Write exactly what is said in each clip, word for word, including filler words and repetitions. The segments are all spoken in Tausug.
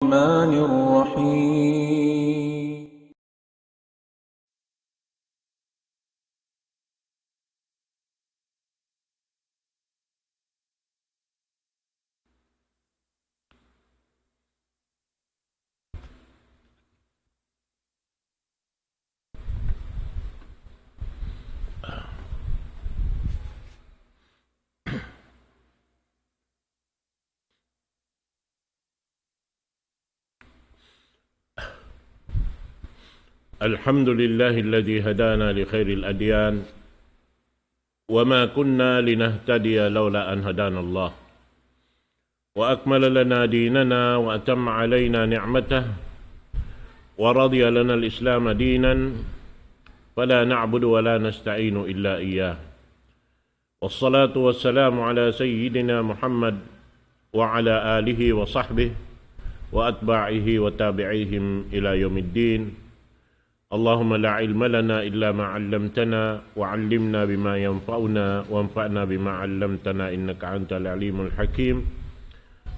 الرحمن الرحيم. الحمد لله الذي هدانا لخير الأديان وما كنا لنهتدي لولا أن هدانا الله وأكمل لنا ديننا وأتم علينا نعمته ورضي لنا الإسلام دينا فلا نعبد ولا نستعين إلا إياه. والصلاة والسلام على سيدنا محمد وعلى آله وصحبه وأتباعه وتابعيهم إلى يوم الدين. اللهم لا علم لنا إلا ما علمتنا وعلمنا بما ينفعنا وانفعنا بما علمتنا إنك أنت العليم الحكيم.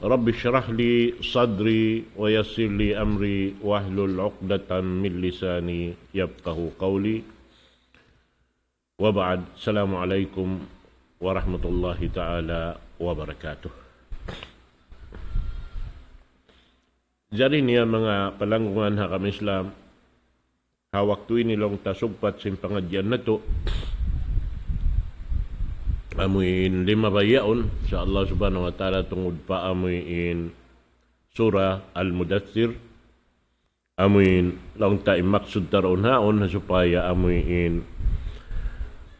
رب اشرح لي صدري ويسر لي أمري واحلل عقدة من لساني يفقه قولي. وبعد، السلام عليكم ورحمة الله تعالى وبركاته. Jari niya manga palanggungan ha agama Islam, ha waktu ini laung ta sugpat sin pangadjian natu', amu in limabay yaun, insya Allah subhanahu wa ta'ala, tungud pa amu in Surah Al-Mudaththir, amu in laung ta in maksud ta duun haun, ha supaya amu in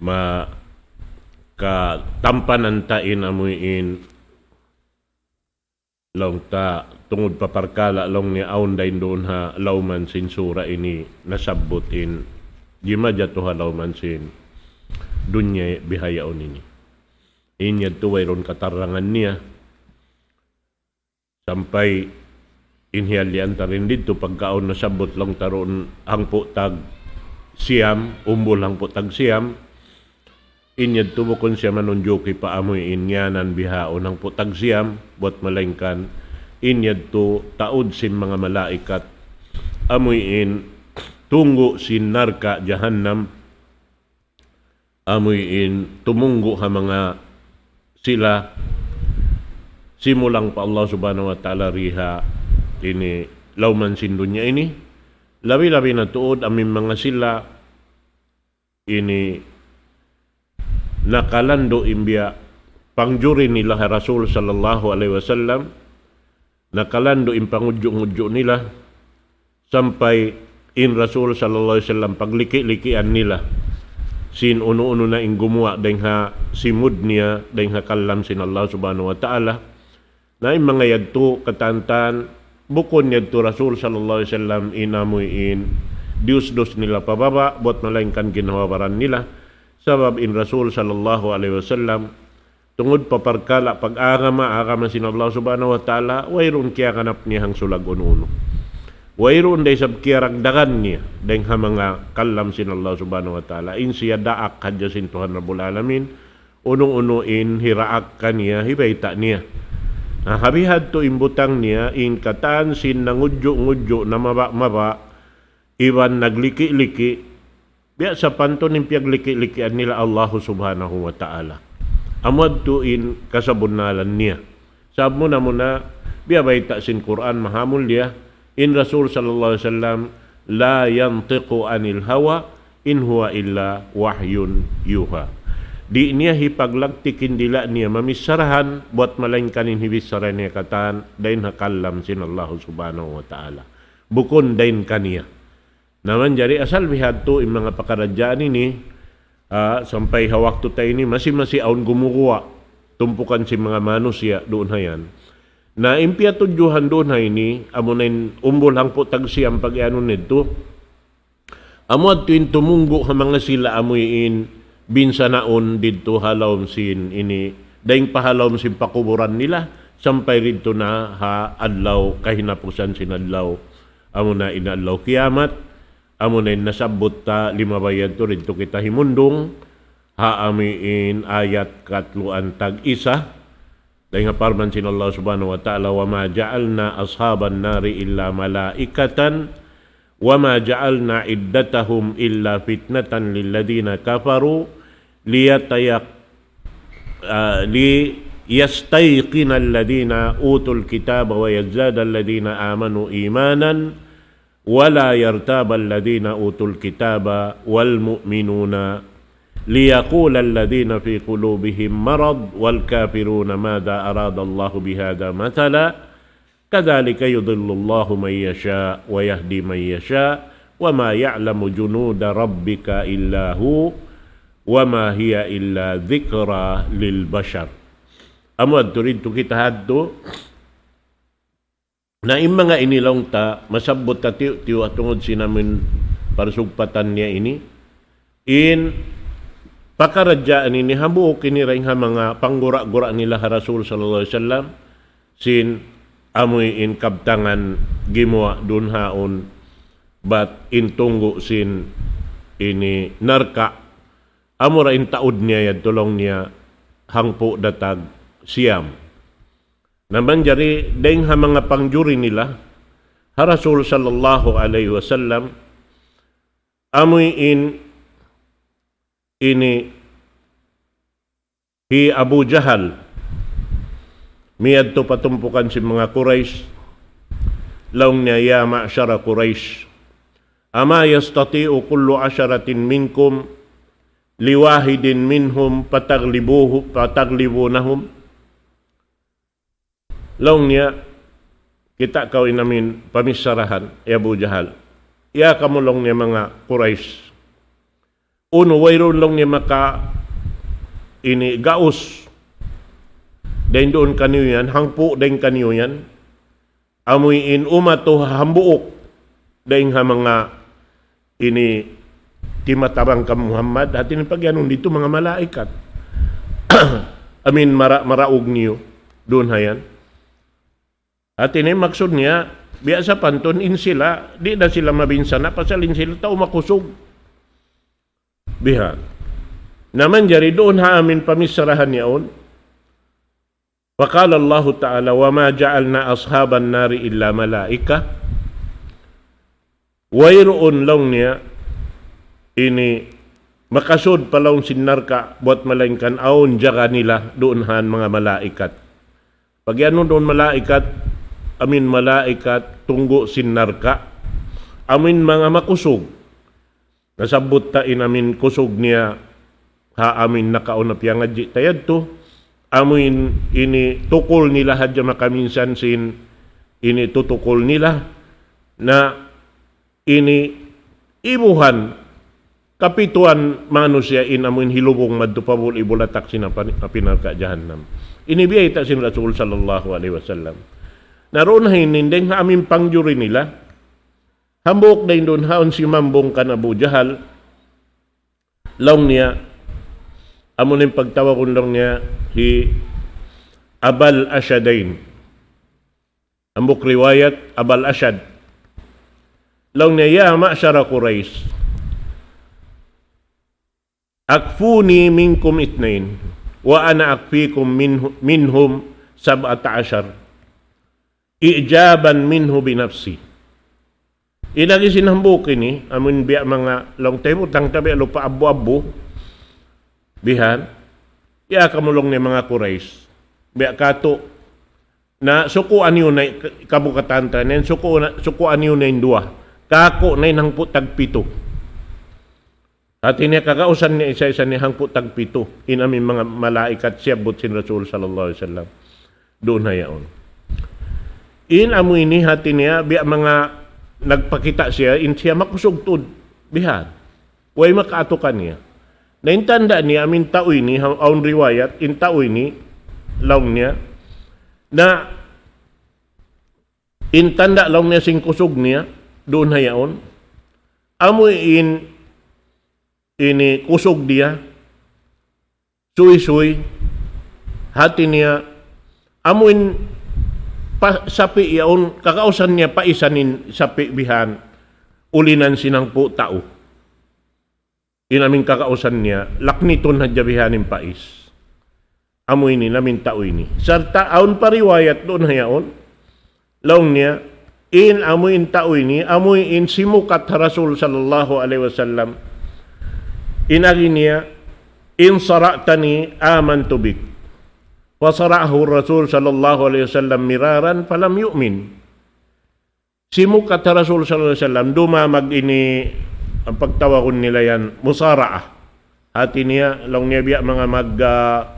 makatampanan ta in amu in laung ta tungud pa parkala' laung niya awn dayn duun ha lawm sin sura ini nasabbut in jimajatu ha lawm sin dunya bihaun ini. In yadtu wayruun katarangan niya. Sampay in hiyalian ta dayn didtu pagka awn nasabbut laung ta duun hangpu' tag siyam, umbul hangpu' tag siyam, in yadtu bukun siya manunjuki pa amu in ngiyanan bihaun hangpu' tag siyam, buwat malaingkan in yadtu taud sin manga malaikat, amu in tunggu' sin narka' jahannam, amu in tumunggu' ha manga sila simulang pa Allah subhanahu wa ta'ala di ha ini lawm sin dunya ini, labi-labi na tuud amu in manga sila ini nakalandu' in biya' pangjuri nila ha Rasul sallallahu alayhi wasallam, nakalandu' in pangudju'-ngudju' nila, sampay in Rasul sallallahu alayhi wasallam pagliki'-likian nila sin unu-unu na in gumuwa' dayn ha simud niya dayn ha kalam sin Allah subhanahu wa ta'ala. Na in manga yadtu katan-katan bukun yadtu Rasul sallallahu alayhi wasallam in amu in diyusdus nila pa baba', buwat malaingkan ginhawa-baran nila. Sabab in Rasul sallallahu alayhi wasallam tungud pa parkala' pag-agama, agama sin Allah subhanahu wa ta'ala, wayruun kiyaganap niya hangsulag unu-unu. Wayruun da isab kiyaragdagan niya dayn ha manga kalam sin Allah subhanahu wa ta'ala. In siya daak hadja sin Tuhan Rabbul Alamin, unu-unu in hiraak kaniya, hibayta' niya. Na ha bihadtu in butang niya, in katan sin nangudju'-ngudju', namaba'-maba', iban nagliki'-liki', biya' sapantun in piyagliki'-likian nila Allahu subhanahu wa ta'ala. Amu yadtu in kasabunnalan niya. Sabab muna-muna, biya' bayta' sin Qur'an mahamulliya, in Rasul sallallahu alayhi wasallam, لا ينطق عن الهوى إن هو إلا وحي يوحى. Di' niya hipaglagtik in dila' niya mamicharahan, buwat malaingkan in hibichara niya katan, dayn ha kalam sin Allahu subhanahu wa ta'ala. Bukun dayn kaniya. Na manjari asal bihadtu in manga pakaradjaan ini, ah, sampay ha waktu ta ini masi-masi awn gumuguwa', tumpukan sin manga manusiya' duun ha yan. Na in piyatudjuhan duun ha ini, amu na in umbul hangpu' tag siyam pag-iyanun nidtu. Amu yadtu in tumunggu' ha manga sila amu in binsanaun didtu ha lawm sin ini, dayn pa ha lawm sin pakuburan nila, sampay didtu na ha adlaw kahinapusan sin adlaw. Amu na in adlaw kiyamat, amu na in nasabbut ta limabay yadtu didtu kita himundung, ha amu in ayat katluan tag isa, Dayn ha parman sin Allah Subhanahu wa Ta'ala, وما جعلنا أصحاب النار إلا ملائكة وما جعلنا عدتهم إلا فتنة للذين كفروا ليتيق-، آه، ليستيقن الذين أوتوا الكتاب ويزداد الذين آمنوا إيمانا ولا يرتاب الذين أوتوا الكتاب والمؤمنون ليقول الذين في قلوبهم مرض والكافرون ماذا أراد الله بهذا مثلا كذلك يضل الله من يشاء ويهدي من يشاء وما يعلم جنود ربك إلا هو وما هي إلا ذكرى للبشر. Amu yadtu didtu kita hadtu. Na in manga ini laung ta, masabbut ta tiyu'-tiyu' tungud sin amun parsugpatan niya ini. In pakaradjaan ini hambuuk ini dayn ha manga panggura-gura nila ha Rasul sallallahu alayhi wasallam, sin amuin kabtangan gimuwa' duun ha yaun, bat in tunggu' sin ini narka', amura in taud niya yadtu laung niya hangpu' datag siyam. Na manjari dayn ha manga pangjuri nila ha Rasul sallallahu alayhi wasallam, amuin ini hi Abu Jahal miyadtu pa tumpukan sin manga Quraysh, laung niya, يا معشر قريش أما يستطيع كل عشرة منكم لواحد منهم فتغلبوه، فتغلبونهم. Laung niya, kita' kaw in amin pamissarahan, ya Abu Jahal. Ya kamu laung niya manga Quraysh. Unu wayruun laung niya maka ini gaus. Dayn duun kaniyu yan, hangpu' dayn kaniyu yan. Amuin umatu hambuuk dayn ha manga ini timatabang kan Muhammad, hati niya pagiyanun didtu manga malaikat. Amin mara-, maraug niyu duun ha yan. Hati niya maksud niya, biya' sapantun in sila, di' da sila mabinsana', pasal in sila tau makusug. Biha'. Na manjari duun ha amin pamissarahan yaun. فقال الله تعالى وما جعلنا أصحاب النار إلا ملائكة. Wayruun laung niya ini makasud pa lawm sin narka' buwat malaingkan awn jaga nila duun han manga malaikat. Pagiyanun duun malaikat, amin malaikat tunggu' sin narka', amin manga makusug. Nasabbut ta in amin kusug niya ha amin nakauna piyangadji' ta yadtu. Amuin ini tukul nila hadja makaminsan sin ini tutukul nila. Na ini ibuhan kapituan manusiya' in amuin hilubung madtu pa bul-, ibulatak sin api, api narka' jahannam. Ini biyayta' sin Rasul sallallahu alayhi wasallam. Na duun ha ini dayn ha amin pangjuri nila. Hambuuk dayn duun ha yaun simambung kan Abu Jahal. Laung niya, amu in pagtawagun laung niya hi Abal Ashadain. Hambuuk riwayat Abal Ashad. Laung niya, يا معشر قريش أكفوني منكم اثنين وأنا أكفيكم منه-، منهم سبعة عشر إعجابا منه بنفسه. Ina gisin hambuuk ini, amun biya' manga laung ta, butang ta biya' lupa' abu-abu. Bihan, ya kamu laung niya manga Quraysh. Biya' katu', na sukuan niyu na i-, kabukatan ta, na in suku na, sukuan niyu na in duwa. Kaku' na in hangpu' tagpitu. Hati niya kagausan niya isa-isa niya hangpu' tagpitu. In amin manga malaikat siyabbut sin Rasul sallallahu alayhi wasallam. Duun ha yaun. In amu ini hati niya, biya' manga nagpakita' siya, in siya makusug tuud. Bihan. Way makaatu kaniya. Na in tanda' niya, amin tau ini, ha-, awn riwayat, in tau ini, laung niya, na in tanda' laung niya sin kusug niya, duun ha yaun. Amu in ini kusug niya, suysuy, hati niya, amu in pa-, sapi' yaun, kagausan niya pa isa in sapi' bihan, ulinan sin hangpu' tau. In amin kagausan niya, laknitun hadja bihan in pais. amu ini, namin tau ini. Sarta' awn pa riwayat duun ha yaun, laung niya, in amu in tau ini, amu in simukat ha Rasul sallallahu alayhi wasallam. In agi niya, "In sara'tani amantu bik." Fa sara'ahu Rasul sallallahu alayhi wasallam miraran falam yu'min. Simukat ha Rasul sallallahu alayhi wasallam, dumamag ini, ang pagtawagun nila yan, musara'ah. Hati niya, laung niya biya' manga mag, ah,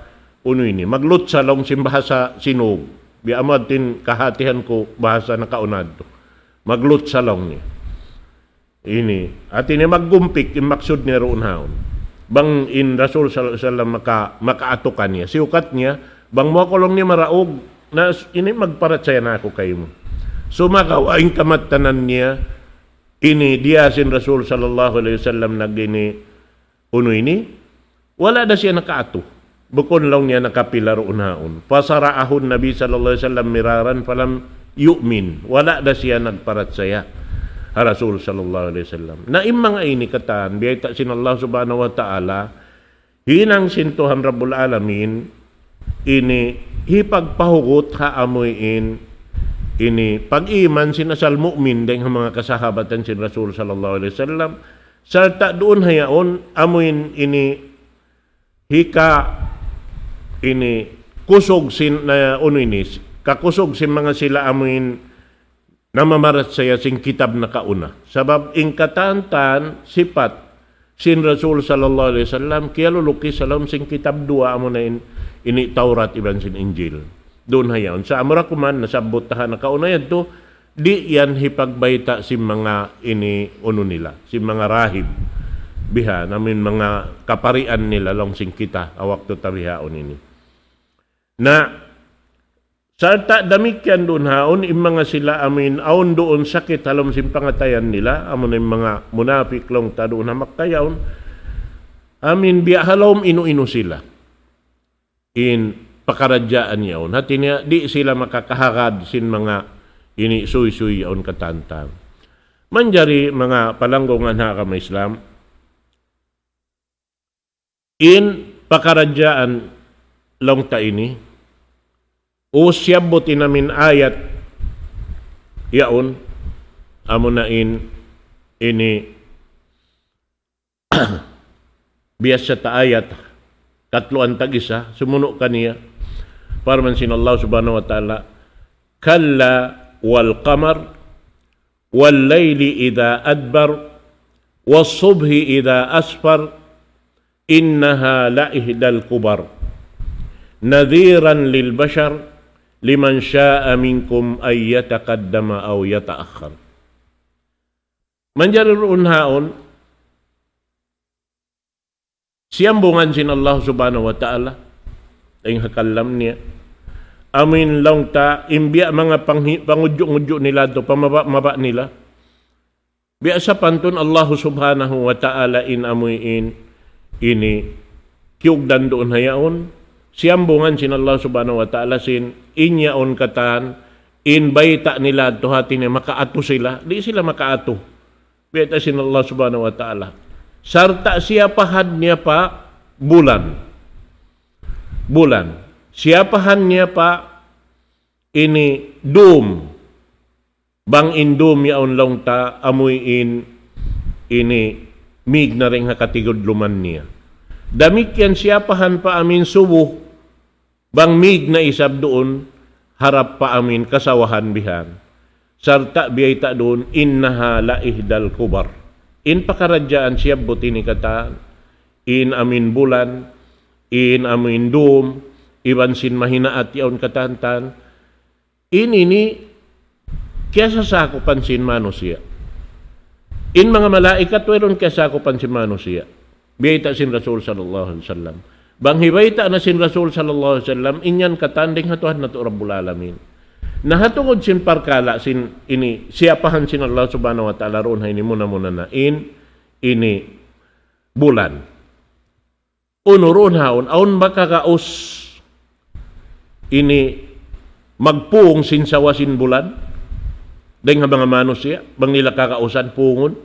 unu ini, maglutsa laung sin bahasa Sinug. Biya' amu hati in kahatihan ku bahasa nakauna yadtu. Maglutsa laung niya. Ini, hati niya maggumpik, in maksud niya duun haun. Bang in Rasul sallallahu alayhi wasallam maka-, makaatu kaniya. Siyukat niya, bang mu aku laung niya maraug, na s-, ini magparachaya na aku kaymu. Sumagawa' in kamattanan niya, ini diya sin Rasul sallallahu alayhi wasallam nag ini, unu ini, wala' da siya nakaatu. Bukun laung niya nakapila duun haun. Fasara'ahun Nabi sallallahu alayhi wasallam miraran falam yu'min. Wala' da siya nagparachaya ha Rasul sallallahu alayhi wasallam. Na in manga ini katan, biyayta' sin Allah subhanahu wa ta'ala, hinang sin Tuhan Rabbul Alamin, ini hipagpahugut ha amuin, ini pag-iman sin asal mu'min dayn ha manga kasahabatan sin Rasul sallallahu alayhi wasallam, sarta' duun ha yaun, amuin ini hika ini kusug sin, na, unu ini, kakusug sin manga sila amuin namamarachaya sin kitab nakauna. Sabab in katan-katan sipat sin Rasul sallallahu alayhi wasallam, kiyalulukis ha lawm sin kitab duwa amu na in, ini Tawrat iban sin Injil. Duun ha yaun. Sa' amura kuman nasabbut ta ha nakauna yadtu, di' yan hipagbayta' sin manga ini unu nila, sin manga rahib. Biha, amuin manga kaparian nila laung sin kita, ha waktu ta bihaun ini. Na, sarta' damikkiyan duun haun, in manga sila amuin awn duun sakit ha lawm sin pangatayan nila, amu na in manga munapik laung ta duun ha Makkah yaun, amuin biya' ha lawm inu-inu sila. In pakaradjaan yaun. Hati niya, di' sila makakahagad sin manga ini suysuy yaun katan-katan. Manjari manga palanggungan ha agama Islam, in pakaradjaan laung ta ini, u siyabbut in amuin ayat yaun, amu na in ini biyasa ta ayat, katluan tag-isa, sumunu' kaniya. Parman sin Allah subhanahu wa ta'ala, كلا والقمر والليل إذا أدبر والصبح إذا أسفر إنها لإحدى الكبر نذيرا للبشر لمن شاء منكم أن يتقدم أو يتأخر. Manjari duun haun, siyambungan sin Allah subhanahu wa ta'ala, dayn ha kalam niya. Amuin laung ta, in biya' manga panghi-, pangudju'-ngudju' nila tu, pamaba'-maba' nila. Biya' sapantun Allah subhanahu wa ta'ala in amuin ini kiyugdan duun ha yaun, siyambungan sin Allah subhanahu wa ta'ala sin in yaun katan, in bayta' nila tu hati niya makaatu sila, di' sila makaatu. Bayta' sin Allah subhanahu wa ta'ala. Sarta' siyapahan niya pa bulan. Bulan. Siyapahan niya pa ini dum. Bang in dum yaun laung ta amuin ini mig na dayn ha katigudluman niya. Damikkiyan siyapahan pa amuin subu. Bang mig na isab duun, harap pa amuin kasawahan bihan. Sarta' biyayta' duun, إنها لإحدى الكبر. In pakaradjaan siyabbut ini katan, in amuin bulan, in amuin dum, iban sin mahinaat yaun katan-katan. In ini kiyasasakupan sin manusiya'. In manga malaikat wayruun kiyasakupan sin manusiya'. Biyayta' sin Rasul sallallahu alayhi wasallam. Bang hibayta' na sin Rasul sallallahu alayhi wasallam, in yan katan dayn ha Tuhan natu' Rabbul Alamin. Na ha tungud sin parkala' sin ini, siyapahan sin Allah subhanahu wa ta'ala duun ha ini muna-muna na in ini bulan. Unu duun haun, awn makagaus ini magpung sin sawa sin bulan? Dayn ha manga manusiya', bang nila kagausan pungun.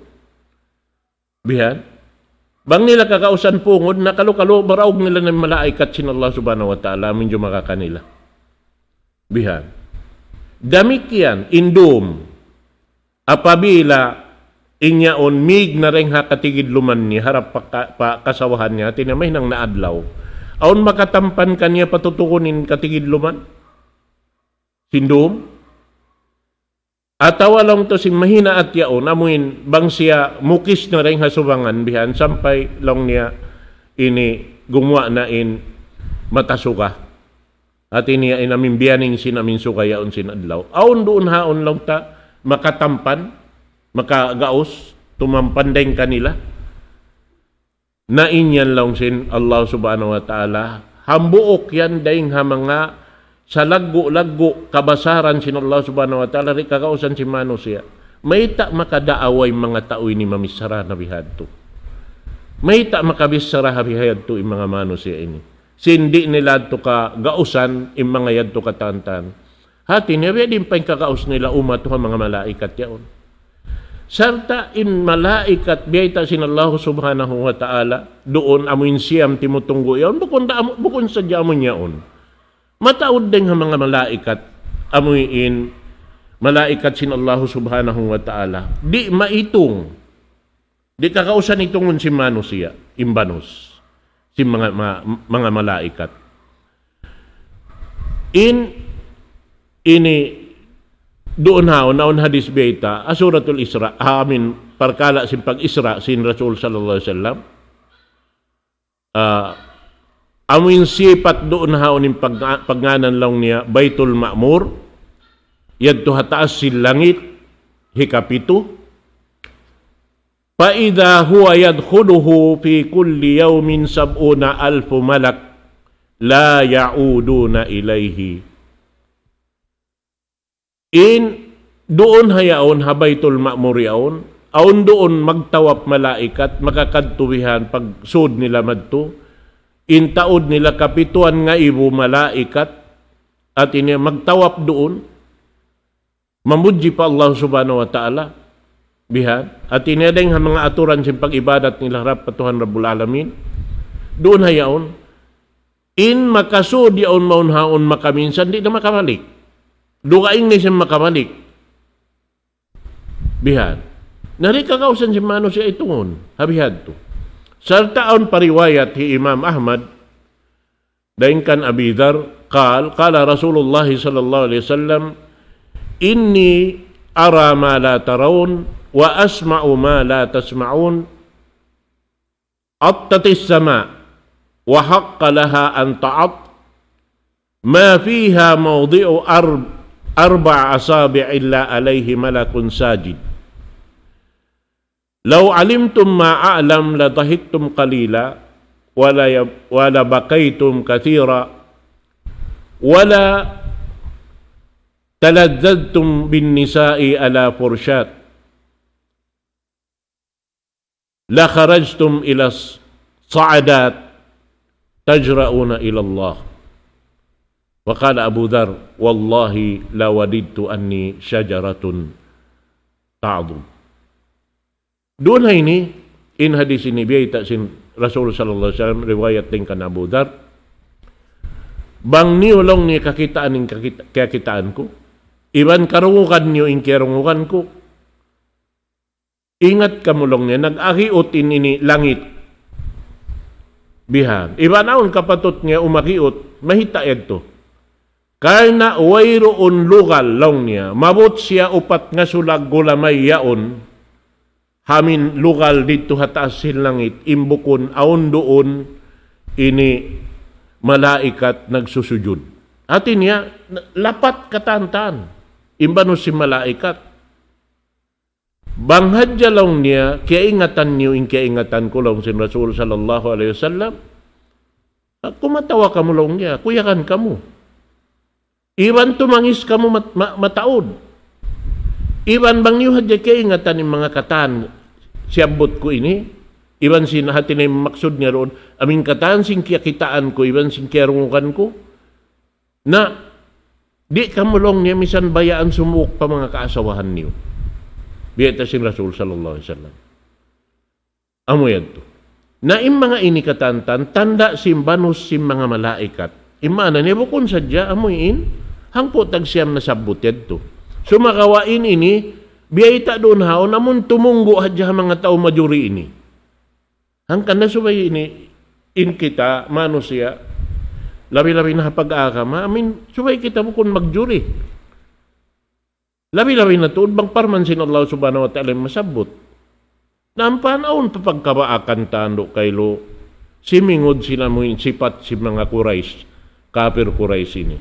Bihan. Bang nila kagausan pungud, na kalu-kalu maraug nila in malaikat sin Allah Subhanahu wa Ta'ala, amu in jumaka kanila. Bihan. Damikkiyan, in dum. Apabila in yaun mīg na dayn ha katigidluman niya, harap pa ka-, pa kasawahan niya, hāti niya mahinang na adlaw. Awn makatampan kaniya patutukun in katigidluman sin dum. Atawa laung ta sin mahinaat yaun, amuin bang siya mukis na dayn ha subangan bihan, sampay laung niya ini gumuwa' na in mata suga. Hāti niya in amuin biyaning sin amuin suga yaun sin adlaw. Awn duun haun laung ta, makatampan, makagaus, tumampan dayn kanila. Na in yan laung sin Allah Subhanahu wa Ta'ala, hambuuk yan dayn ha manga salaggu'-laggu' kabasaran sin Allah Subhanahu wa Ta'ala, di' kagausan sin manusiya'. Mayta' makadaaway manga tau ini mamichara na bihadtu. Mayta' makabichara ha bihadtu in manga manusiya' ini. Sin di' nila yadtu kagausan, in manga yadtu katantan. Hāti niya, biya' diin pa in kagaus nila umatu ha manga malaikat yaun. Sarta' in malaikat biyayta' sin Allah Subhanahu wa Ta'ala, duun amuin siyam timutunggu' yaun, bukun da amu, bukun sadja amuin yaun. Mataud dayn ha manga malaikat, amuin malaikat sin Allah Subhanahu wa Ta'ala. Di' maitung. Di' kagausan itungun sin manusiya', in banus. Sin manga, ma-, manga malaikat. In, ini, duun haun, awn hadis biyayta', ha Suratul Isra, amuin, parkala' sin pag-Isra, sin Rasul sallallahu alayhi wasallam. Ah, amuin sipat duun haun in pag-, pagngānan laung niya Baitul Ma'mur, yadtu ha taas sin langit, hikapitu. فإذا هو يدخله في كل يوم سبعون ألف ملك لا يعودون إليه. In duun ha yaun, ha Baitul Ma'mur yaun, awn duun magtawap malaikat, makakadtu bihan pagsud nila madtu, in taud nila kapituan ngaibu malaikat, hāti niya magtawap duun, mamudji pa Allah Subhanahu wa Ta'ala, bihan, hāti niya dayn ha manga aturan sin pag-ibadat nila harap pa Tuhan Rabbul Alamin, duun ha yaun, in makasud yaun mawn haun makaminsan, di' na makabalik. Dugaing na siya makabalik. Bihan. Na di' kagausan sin manusiya' itungun. Ha bihadtu. Sarta' awn pa riwayat hi Imam Ahmad, dayn kan Abi Dhar, قال، قال رسول الله صلى الله عليه وسلم، إني أرى ما لا ترون، وأسمع ما لا تسمعون، أطت السماء وحق لها أن تأط، ما فيها موضع أرب-، أربع أصابع إلا عليه ملك ساجد. لو علمتم ما أعلم لضحكتم قليلا ولا يب-، ولبكيتم كثيرا ولا تلذذتم بالنساء على فرشات. لخرجتم إلى الصعدات تجرؤون إلى الله. وقال أبو ذر: والله لوددت أني شجرة تعضد. Duun ha ini, in hadis ini biyayta' sin Rasul sallallahu alayhi wasallam, riwayat dayn kan Abu Dhar. Bang niyu laung niya kakitaan in kakita-, kakitaan ku, iban karungugan niyu in kiyarungugan ku, ingat kamu laung niya, nag-agiut in ini langit. Bihan. Iban awn kapatut niya umagiut, mahita' yadtu. Karna' wayruun lugal laung niya, maabut siya upat ngasulag gulamay yaun, ha amuin lugal didtu ha taas sin langit, in bukun awn duun ini malaikat nagsusujud. Hāti niya, lapat katantan in banus sin malaikat. Bang hadja laung niya, kiyaingatan niyu in kiyaingatan ku laung sin Rasul sallallahu alayhi wasallam. Kumatawa kamu laung niya, kuyagan kamu. Iban tumangis kamu mat-, ma-, mataud. Iban bang niyu hadja kiyaingatan in manga katan siyabbut ku ini, iban sin hāti niya maksud niya duun, amuin katan sin kiyakitaan ku, iban sin kiyarungugan ku. Na, di' kamu laung niya misan bayaan sumuuk pa manga kaasawahan niyu. Biyayta' sin Rasul sallallahu alayhi wasallam. Amu yadtu. Na in manga ini katan-katan, tanda' sin banus sin manga malaikat. In maana niya bukun sadja amuin, hangpu' tag siyam nasabbut yadtu. Sumagawa' in ini, biyayta' duun haun, amun tumunggu' hadja ha manga tau majuri ini. Hangkan na subay ini, in kita, manusiya', labi-labi na ha pag-agama, amin, subay kita bukun magjuri. Labi-labi na tuud bang parman sin Allah Subhanahu wa Ta'ala in masabbut. Na ampa awn pa pagkabaakan ta andu' kaylu, simingud sin amuin sipat sin manga Quraysh, kapir Quraysh ini.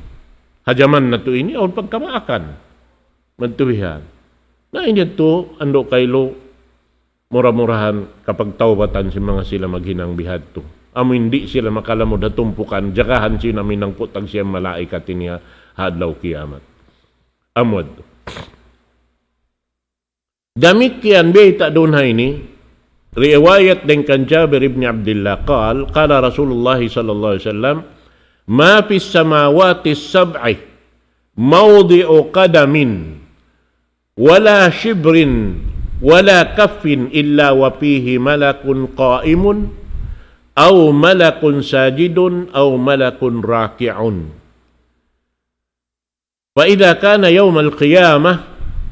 Ha jaman natu' ini, awn pagkabaakan. Madtu bihan. Na ini yadtu, andu' kaylu, mura-murahan kapagtawbatan sin manga sila maghinang bihadtu. Amuin di' sila makalamud ha tumpukan, jagahan sin amuin hangpu' tag siyam malaikat ini ha, ha adlaw kiyamat. Amu yadtu. Damikkiyan biyayta' duun ha ini, riwayat dayn kan Jabir ibn Abdillah قال، قال رسول الله صلى الله عليه وسلم، ما في السماوات السبع موضع قدم ولا شبر ولا كف إلا وفيه ملك قائم أو ملك ساجد أو ملك راكع. فإذا كان يوم القيامة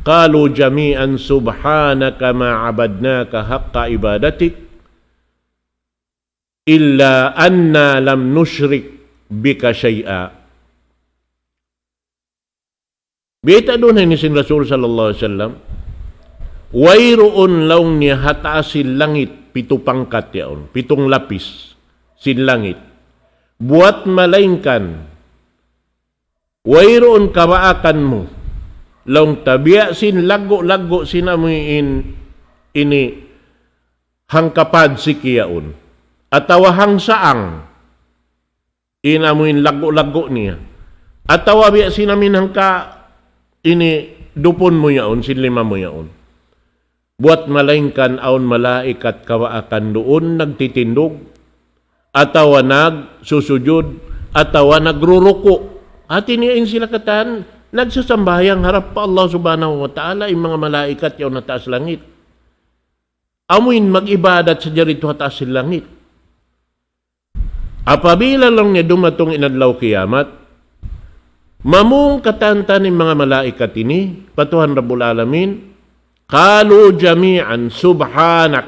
قالوا جميعا سبحانك ما عبدناك حق عبادتك إلا أنا لم نشرك بك شيئا. Biyayta' duun ha ini sin Rasul sallallahu alayhi wasallam, wayruun laung niya ha taas sin langit, pitu pangkat yaun, pitung lapis sin langit. Buwat malaingkan, wayruun kabaakan mu, laung ta biya' sin laggu'-laggu' sin amuin ini hangkapad siki yaun, atawa hangsaang, in amuin laggu'-laggu' niya. Atawa biya' sin amuin hangka ini dupun mu yaun, sin lima mu yaun. Buwat malaingkan awn malaikat kawaakan duun nagtitindug, atawa nagsusujud, atawa nagruruku'. Hati niya in sila katan, nagsasambahayang harap pa Allah Subhanahu wa Ta'ala, in manga malaikat yaun ha taas langit. Amuin mag-ibadat sadja didtu ha taas sin langit. Apabila laung niya dumatung in adlaw kiyamat, mamung katan-katan in manga malaikat ini, pa Tuhan Rabbul Alamin, قالوا جميعا سبحانك,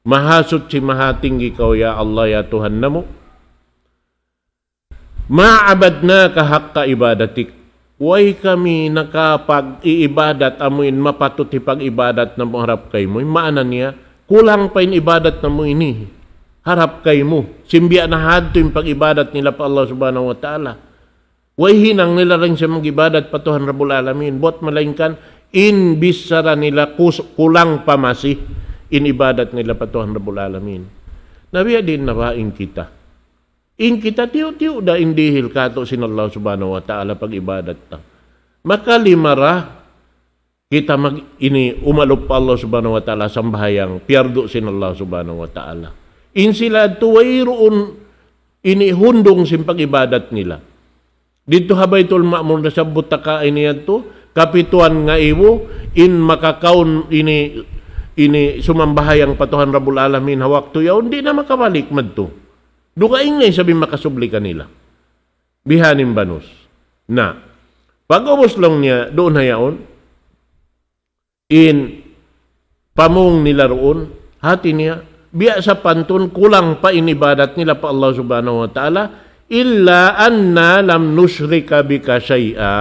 mahasuchi, mahatinggi kaw, ya Allah, ya Tuhan namu'. ما عبدناك حق عبادتك. Way kami nakapag-iibadat amuin mapatut hipag-ibadat namu' harap kaymu. In maana niya, kulang pa in ibadat namu' ini harap kaymu. Sin biya' na hadtu in pag-ibadat nila pa Allah Subhanahu wa Ta'ala. Way hinang nila dayn sin mag-ibadat pa Tuhan Rabbul Alamin. Buwat malaingkan, in bichara nila kus-, kulang pa masi in ibadat nila pa Tuhan Rabbul Alamin. Na biya' diin na ba in kita? In kita tiyu'-tiyu' da in dihil kātu' sin Allah Subhanahu wa Ta'ala pag-ibadat ta. Makalima ra kita mag-, ini umalup pa Allah Subhanahu wa Ta'ala sambahayang piyardu sin Allah Subhanahu wa Ta'ala. In sila tuud wayruun ini hundung sin pag-ibadat nila. Didtu ha Baytul Ma'mur nasabbut ta kaina yadtu, kapituan ngaibu, in makakaun ini, ini sumambahayang pa Tuhan Rabbul Alamin ha waktu yaun, di' na makabalik madtu. Dugaing na isab in makasubli kanila. Bihan in banus. Na, pag-ubus laung niya, duun ha yaun, in pamung nila duun, hati niya, biya' sapantun kulang pa in ibadat nila pa Allah Subhanahu wa Ta'ala, إلا أنا لم نشرك بك شيئا.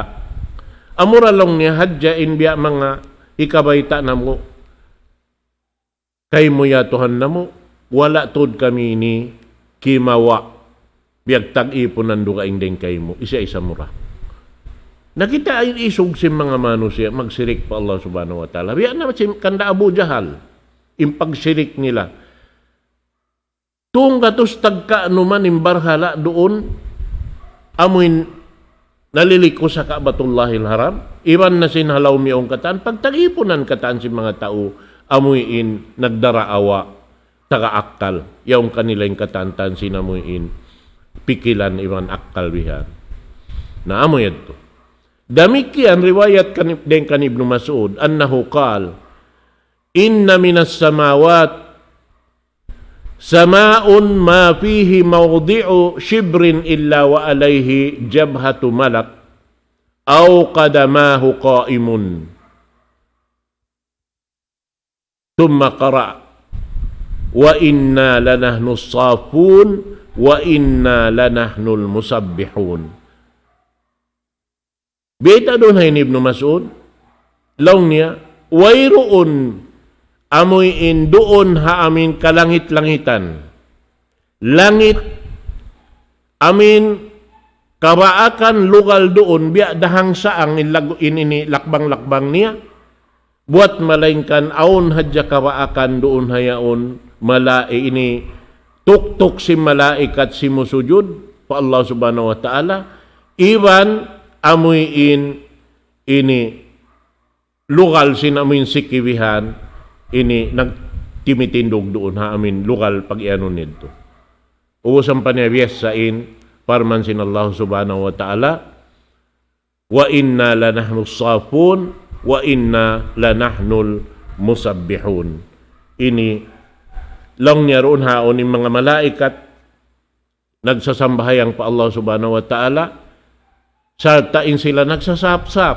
Amura laung niya hadja in biya' manga hikabayta' namu' kaymu ya Tuhan namu', wala' tuud kami ini kimawa', biyagtag-ipunan dugaing dayn kaymu, isa-isa mu ra. Na kita' in isug sin manga manusiya' magsirik pa Allah Subhanahu wa Ta'ala. Biya' na sin kanda Abu Jahal, in pagsirik nila. Tunggatus tagka numan in barhala' duun, amuin naliliku sa Ka'batullahil Haram, iban na sin halaum yaun katan, pagtag-ipunan katan sin manga tau, amuin nagdaraawa, taga akkal, yaun kanila in katan-katan sin amuin pikilan iban akkal bihan. Na amu yadtu. Damikkiyan riwayat kan, dayn kan Ibnu Mas'ud, أنه قال: إن من السماوات سماء ما فيه موضع شبر إلا وعليه جبهة ملك أو قدماه قائم. ثم قرأ: وإنا لنحن الصافون وإنا لنحن المسبحون. Bayta' duun ha ini Ibnu Mas'ud, laung niya, wayruun amuin duun ha amin kalangit-langitan. Langit amin kabaakan lugal duun, biya' da hangsaang in lag-, in ini lakbang-lakbang niya. Buwat malaingkan awn hadja kabaakan duun ha yaun malai-, ini tuktuk sin malaikat simusujud pa Allah Subhanahu wa Ta'ala, iban amuin ini lugal sin amuin sikiwihan, ini nagtimitindug duun ha amin lugal pag-iyanun nidtu. Ubus ampa niya biyassa in parman sin Allah Subhanahu wa Ta'ala, وإنا لنحن الصافون وإنا لنحن المسبحون. Ini, laung niya duun ha yaun in manga malaikat nagsasambahayang pa Allah Subhanahu wa Ta'ala, sarta' in sila nagsasapsap.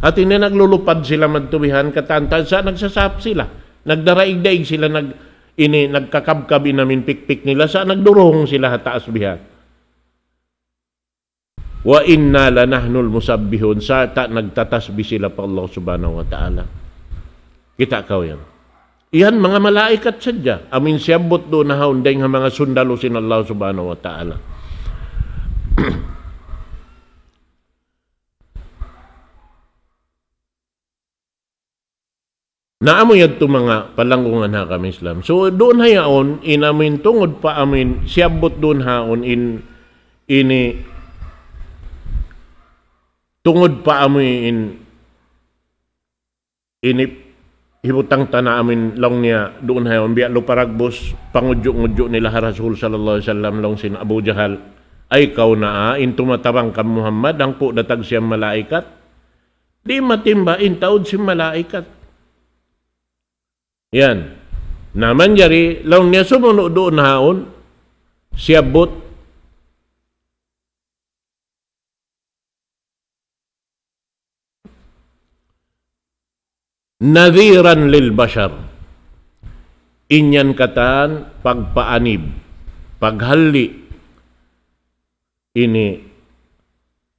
Hati niya naglulupad sila madtu bihan katan, sa' nagsasap sila. Nagdaraig-daig sila, nag-, ini, nagkakabkab in amin pikpik nila, sa' nagduruhung sila ha taas bihan. وإنا لنحن المسبحون, sarta' nagtatasbih sila pa Allah Subhanahu wa Ta'ala. Kita' kaw yan. Yan, manga malaikat sadja. Amin siyabbut duun ha yaun dayn ha manga sundalu sin Allah Subhanahu wa Ta'ala. Na amu yadtu manga palanggungan ha agama Islam. So, duun ha yaun, in amuin tungud pa amuin, siyabbut duun ha yaun in, ini, tungud pa amuin, ini, hibutang ta na amuin laung niya duun ha yaun, biya' lupa ragbus, pangudju'-ngudju' nila ha Rasul sallallahu alayhi wasallam, laung sin Abu Jahal, ay kaw na, ah, in tumatabang kan Muhammad, hangpu' da tagsiya malaikat, di' matimba in taud sin malaikat. Yan. Na manjari, laung niya sumunu' duun ha yaun, siyabbut. نذيرا للبشر. In yan katan pagpaanib, paghalli', ini,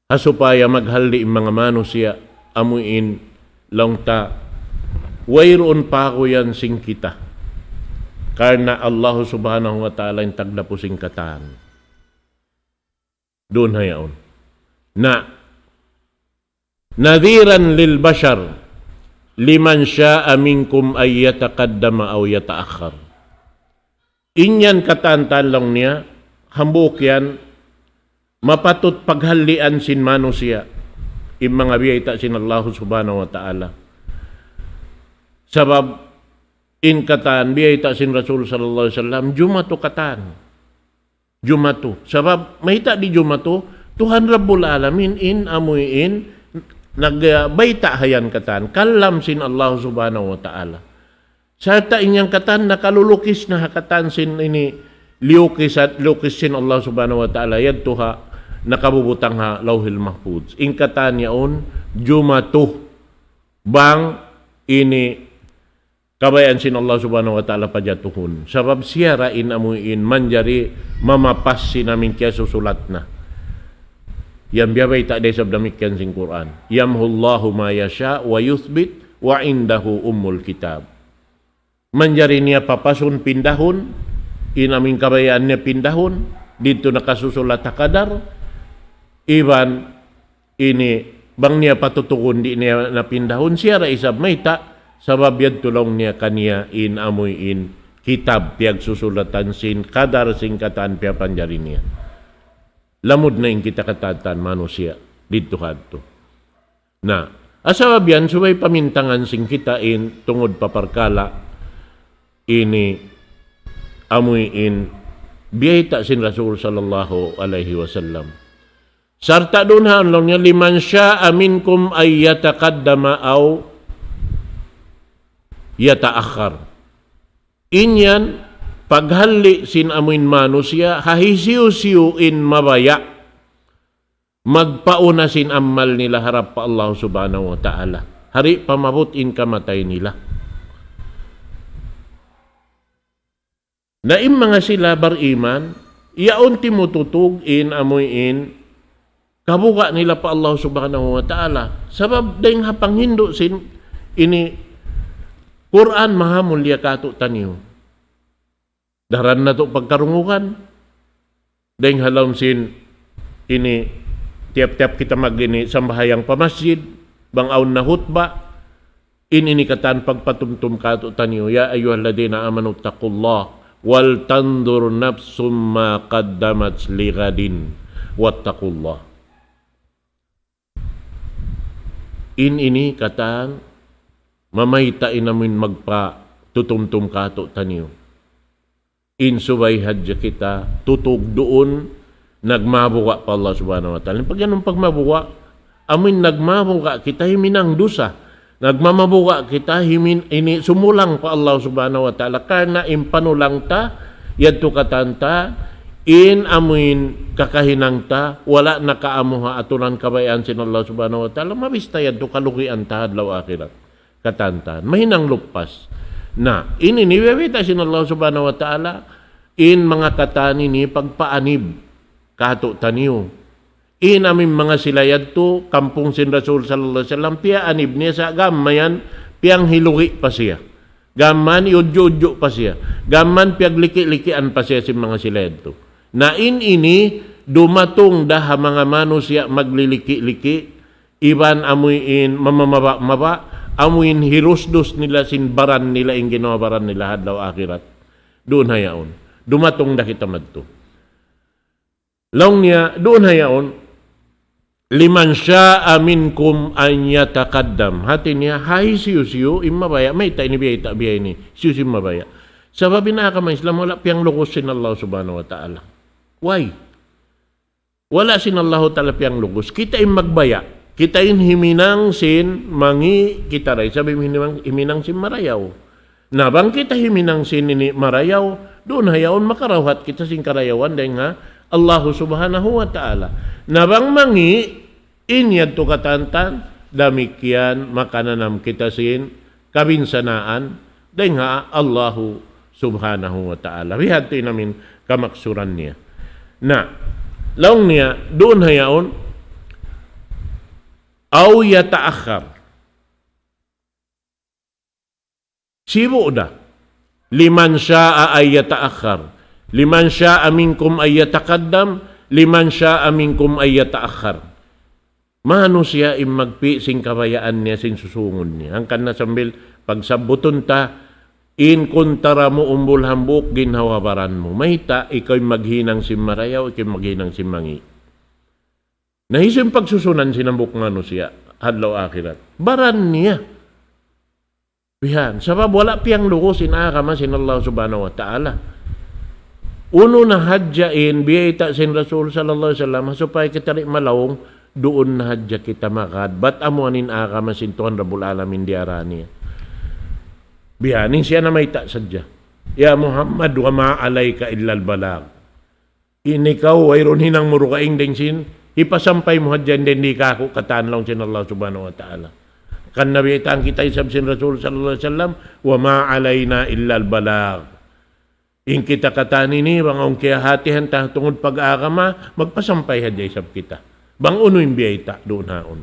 ha supaya maghalli' in manga manusiya', amuin laung ta, wayruun paguyan sin kita. Karna' Allah Subhanahu wa Ta'ala in tagdapu sin katan. Duun ha yaun. Na, نذيرا للبشر لمن شاء منكم أن يتقدم أو يتأخر. In yan katan laung niya, hambuuk yan, mapatut paghallian sin manusiya', in manga biyayta' sin Allah Subhanahu wa Ta'ala. Sabab, in katan, biyayta' sin Rasul sallallahu alayhi wasallam, jumatu katan. Jumatu. Sabab, mayta' di' jumatu, Tuhan Rabbul Alamin in amuin nagbayta' ha yan katan. Kalam sin Allah Subhanahu wa Ta'ala. Sarta' in yan katan nakalulukis na ha katan sin ini liyukis at lukis sin Allah Subhanahu wa Ta'ala yadtu ha nakabubutang ha Lawhil Mahfuz. In katan yaun jumatu bang ini kabayaan sin Allah Subhanahu wa Ta'ala pajatuhun. Sabab siya ra in amuin manjari mamapas sin amuin kiyasusulat na. Yan biya' bayta' da isab damikkiyan sin Qur'an. يمحو الله ما يشاء ويثبت وعنده أم الكتاب. Manjari niya papasun pindahun, in amuin kabayaan niya pindahun, didtu nakasusulat ha kadar, iban ini bang niya patutugun di' niya na pindahun, siya ra isab mayta', sabab yadtu laung niya kaniya in amuin kitab piyagsusulatan sin kadar sin katan piyapanjari niya. Lamud na in kita katan manusiya' didtu hadtu. Na, ha sabab yan subay pamintangan sin kita in tungud pa parkala' ini amuin biyayta' sin Rasul sallallahu alayhi wasallam. Sarta' duun ha laung niya, لمن شاء منكم أن يتقدم أو يتأخر. In yan, paghalli' sin amuin manusiya', ha hisiyu-siyu in mabaya' magpauna sin amal nila harap pa Allah Subhanahu wa Ta'ala. Hari pa maabut in kamatay nila. Na in manga sila bariman, yaun timututug in amuin kabuga' nila pa Allah Subhanahu wa Ta'ala. Sabab dayng ha panghindu' sin ini Qur'an maha mulia kātu'niyu. Daran natu' pagkarungugan. Dayng ha lawm sin ini tiyap-tiyap kita mag ini sambahayang pa masjid, bang awn na hutba, in ini katan pagpatumtum kātu'niyu, يا أيها الذين آمنوا اتقوا الله ولتنظر نفس ما قدمت لغد واتقوا الله. In ini katan mamayta' in amuin magpatutumtum kātu'niyu. In subay hadja kita tutug duun nagmabuga' pa Allah Subhanahu wa Ta'ala. Pag yan pagmabuga', amuin nagmabuga' kita himinang dusa. Nagmamabuga' kita himin-, ini sumulang pa Allah Subhanahu wa Ta'ala. Karna' in panulang ta, yadtu katan ta, in amuin kakahinang ta, wala' nakaamu ha aturan kabayaan sin Allah Subhanahu wa Ta'ala, mabista yadtu kalugian ta ha adlaw akhirat. Katan ta, mahinang lupas. Na, ini niweweta sin Allah Subhanahu wa Ta'ala, in manga katan ini pagpaanib kātu'niyu. In amuin manga sila yadtu, kampung sin Rasul sallallahu alayhi wasallam, piyaanib niya sa' gam mayan, piyanghilugi' pa siya. Gam mayan, iyudju'-udju' pa siya. Gam mayan, piyagliki'-likian pa siya sin manga sila yadtu. Na in ini, dumatung da ha manga manusiya' magliliki'-liki', iban amuin mamamaba-maba, amuin hirusdus nila sin baran nila, in ginhawa-baran nila ha adlaw akhirat. Duun ha yaun. Dumatung da kita madtu. Laung niya, duun ha yaun, لمن شاء منكم أن يتقدم. Hati niya, ha hisiyu-siyu in mabaya', mayta' ini biyayta' biya' ini, hisiyu-siyu in mabaya'. Sabab in agama Islam, wala' piyanglugus sin Allah Subhanahu wa Ta'ala. Why? Wala' sin Allahu Ta'ala piyanglugus. Kita in magbaya'. Kita in himinang sin mangi' kita da isab in himinang, himinang sin marayaw. Na bang kita himinang sin ini marayaw, duun ha yaun makarawhat kita sin karayawan dayng ha Allahu Subhanahu wa Ta'ala. Na bang mangi', in yadtu katan-katan, damikkiyan makananam kita sin kabinsanaan dayng ha Allahu Subhanahu wa Ta'ala. Bihadtu in amuin kamaksuran niya. Na, laung niya, duun ha yaun, أو يتأخر. Sibu' da. لمن شاء أن يتأخر. لمن شاء منكم أن يتقدم. لمن شاء منكم أن يتأخر. Manusiya' in magpi' sin kabayaan niya, sin susungun niya. Hangkan na sambil pagsabbutun ta, in kuntara mu umbul hambuuk ginhawa-baran mu. Mayta', ikaw in maghinang sin marayaw, ikaw in maghinang sin mangi'. Na hisiyu in pagsusunan sin hambuuk manusiya', ha adlaw akhirat. Baran niya. Bihan, sabab wala' piyanglugus in agama sin Allah Subhanahu wa Ta'ala. Unu na hadja in biyayta' sin Rasul sallallahu alayhi wasallam, supaya kita di' malaung, duun na hadja kita magad. Bat amuin in agama sin Tuhan Rabbul Alamin diyara niya. Bihan, in siya namayta' sadja. يا محمد وما عليك إلا البلاغ. In ikaw, wayruun hinang mu dugaing dayng sin, hipasampay mu hadja in dayng di kāku' katan laung sin Allah Subhanahu wa Ta'ala. Kan nabi tang kita isab sin Rasul sallallahu alayhi wasallam, وما علينا إلا البلاغ. In kita katan ini, bang awn kiyahatihan ta tungud pag-agama, magpasampay hadja isab kita. Bang unu in biyayta' duun haun.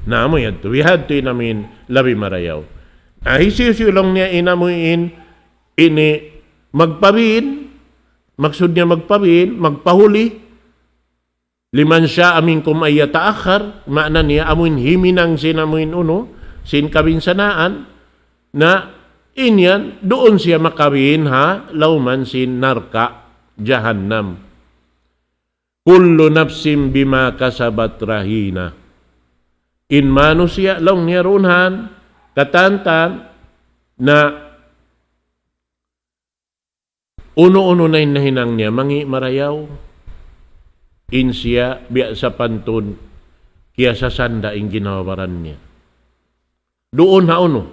Na amu yadtu, bihadtu in amuin labi marayaw. Na hisiyu-siyu laung niya in amuin, ini magpabin, maksud niya magpabin, magpahuli, لمن شاء منكم أن يتأخر, maana niya amuin himinang sin amuin unu, sin kabinsanaan, na in yan, duun siya makabin ha, lawman sin narka' jahannam. كل نفس بما كسبت رهينة. In manusiya', laung niya duun haun, katan-katan, na unu-unu na in nahinang niya, mangi' marayaw, in siya, biya' sapantun, kiyasasan da in ginhawa-baran niya. Duun ha unu,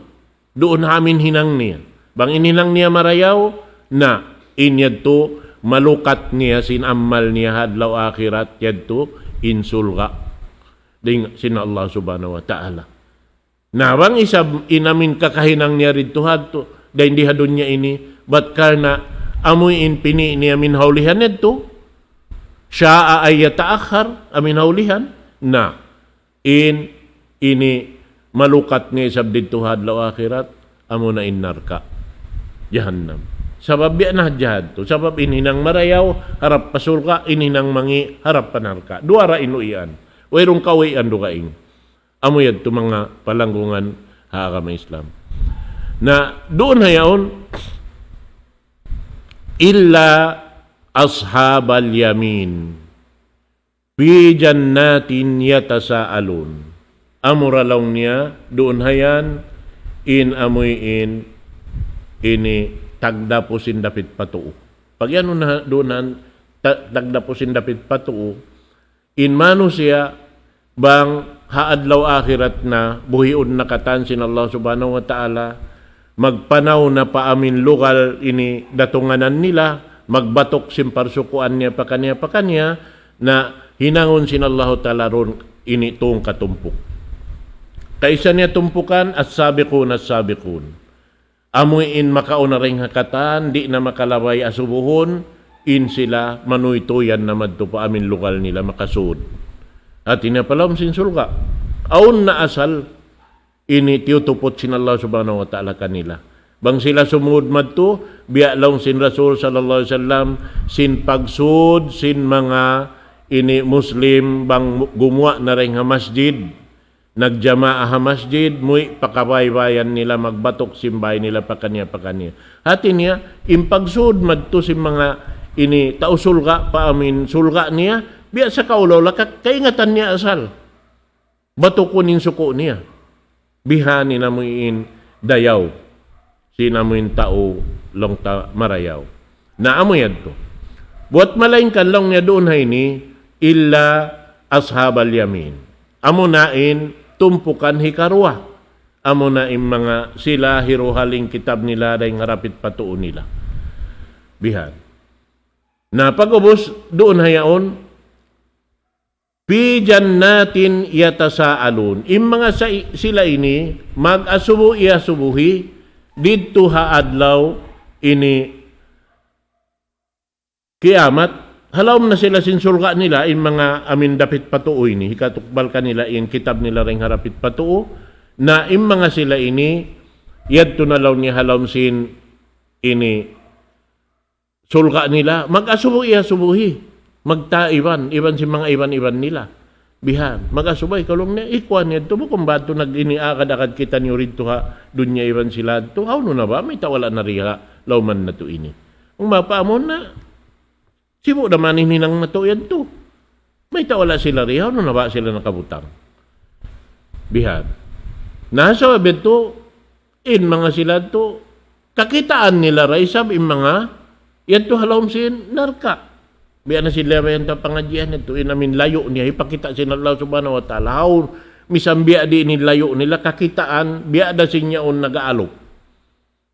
duun ha amuin hinang niya. Bang in hinang niya marayaw, na, In yadtu, malukat niya sin amal niya ha adlaw akhirat, yadtu in surga' dayn sin Allah Subhanahu wa Ta'ala. Na bang isab in amin kakahinang niya didtu ha adtu, dayn di ha dunya ini, bat karna' amu in pini' niya amin ha ulihan yadtu, شاء أن يتأخر, amin ha ulihan, na in ini malukat niya isab didtu ha adlaw akhirat, amuna in narka' jahannam. Sabab biya' na hadja yadtu. Sabab in hinang marayaw, harap pa surga', in hinang mangi', harap pa narka'. Duwa ra in uwian. Wayruun kauwian dugaing. Amu yadtu manga palanggungan ha agama Islam. Na duun ha yaun, إلا أصحاب اليمين في جنات يتساءلون. Amura laung niya, duun ha yan, in amuin, ini tagdapu sin dapit pa tuu. Pag yan na duun han, ta-, tagdapu sin dapit pa tuu, in manusiya' bang ha adlaw akhirat na, buhiun na katan sin Allah Subhanahu wa Ta'ala, magpanaw na pa amin lugal ini datunganan nila, magbatuk sin parsukuan niya pakaniya-pakaniya, na hinangun sin Allahu Ta'ala duun ini tung katumpuk. Kaisa niya tumpukan, السابقون السابقون. Amu in makauna dayn ha katan, di' na makalabay asubuhun, in sila manuytuy na madtu pa amin lugal nila makasud. Hati niya pa lawm sin surga'. Awn na asal, ini tiyutuput sin Allah Subhanahu wa Ta'ala kanila. Bang sila sumud madtu, biya' laung sin Rasul sallallahu alayhi wasallam, sin pagsud, sin manga ini Muslim, bang gumuwa' na dayn ha masjid, nagjamaa ha masjid, muwi' pa kabaybayan nila, magbatuk sin bay nila, pakaniya-pakaniya. Hati niya, in pagsud madtu sin manga ini tau surga', pa amin surga' niya, biya' sa kaula-ula, ka-, kaingatan niya asal. Batukun in suku' niya. Bihan in amuin dayaw. Sin amuin tau laung ta marayaw. Na amu yadtu. Buwat malaingkan laung niya duun ha ini, إلا أصحاب اليمين. Amu na in tumpukan hikaruwa. Amu na in manga sila hiruhal in kitab nila dayn ha dapit pa tuu nila. Bihan. Na pag'ubus duun ha yaun, في جنات يتساءلون. In manga sa-, sila ini, mag-asubu-asubuhi, didtu ha adlaw ini kiyamat, ha lawm na sila sin surga' nila, in manga amin dapit pa tuu ini, hikatukbal kanila in kitab nila dayn ha dapit pa tuu, na in manga sila ini, yadtu na laung niya ha lawm sin ini, surga' nila, mag-asubu-asubuhi, magtaiban, iban sin manga iban-iban nila. Bihan, mag-asubu, ikaw laung niya, ikuan niya, tubo kung ba't nag-ini agad-agad kitaniyu didtu ha dunya iban sila didtu, hawnu na ba, mayta' wala' na riha, lawman natu' ini. Bang mapaamun na, sibu' da man in hinang natu' yadtu. Mayta' wala' sila riha, hawnu na ba sila nakabutang. Bihan. Na, sabab yadtu, in manga sila yadtu, kakitaan nila da isab in manga, yadtu ha lawm sin narka'. Biya' na sin labayan ta pangadjian yadtu, in amin layu' niya, hipakita' sin Allah Subhanahu wa Ta'ala. Hawnu, misan biya' diin in layu' nila, kakitaan, biya' da sin yaun nag-aalup.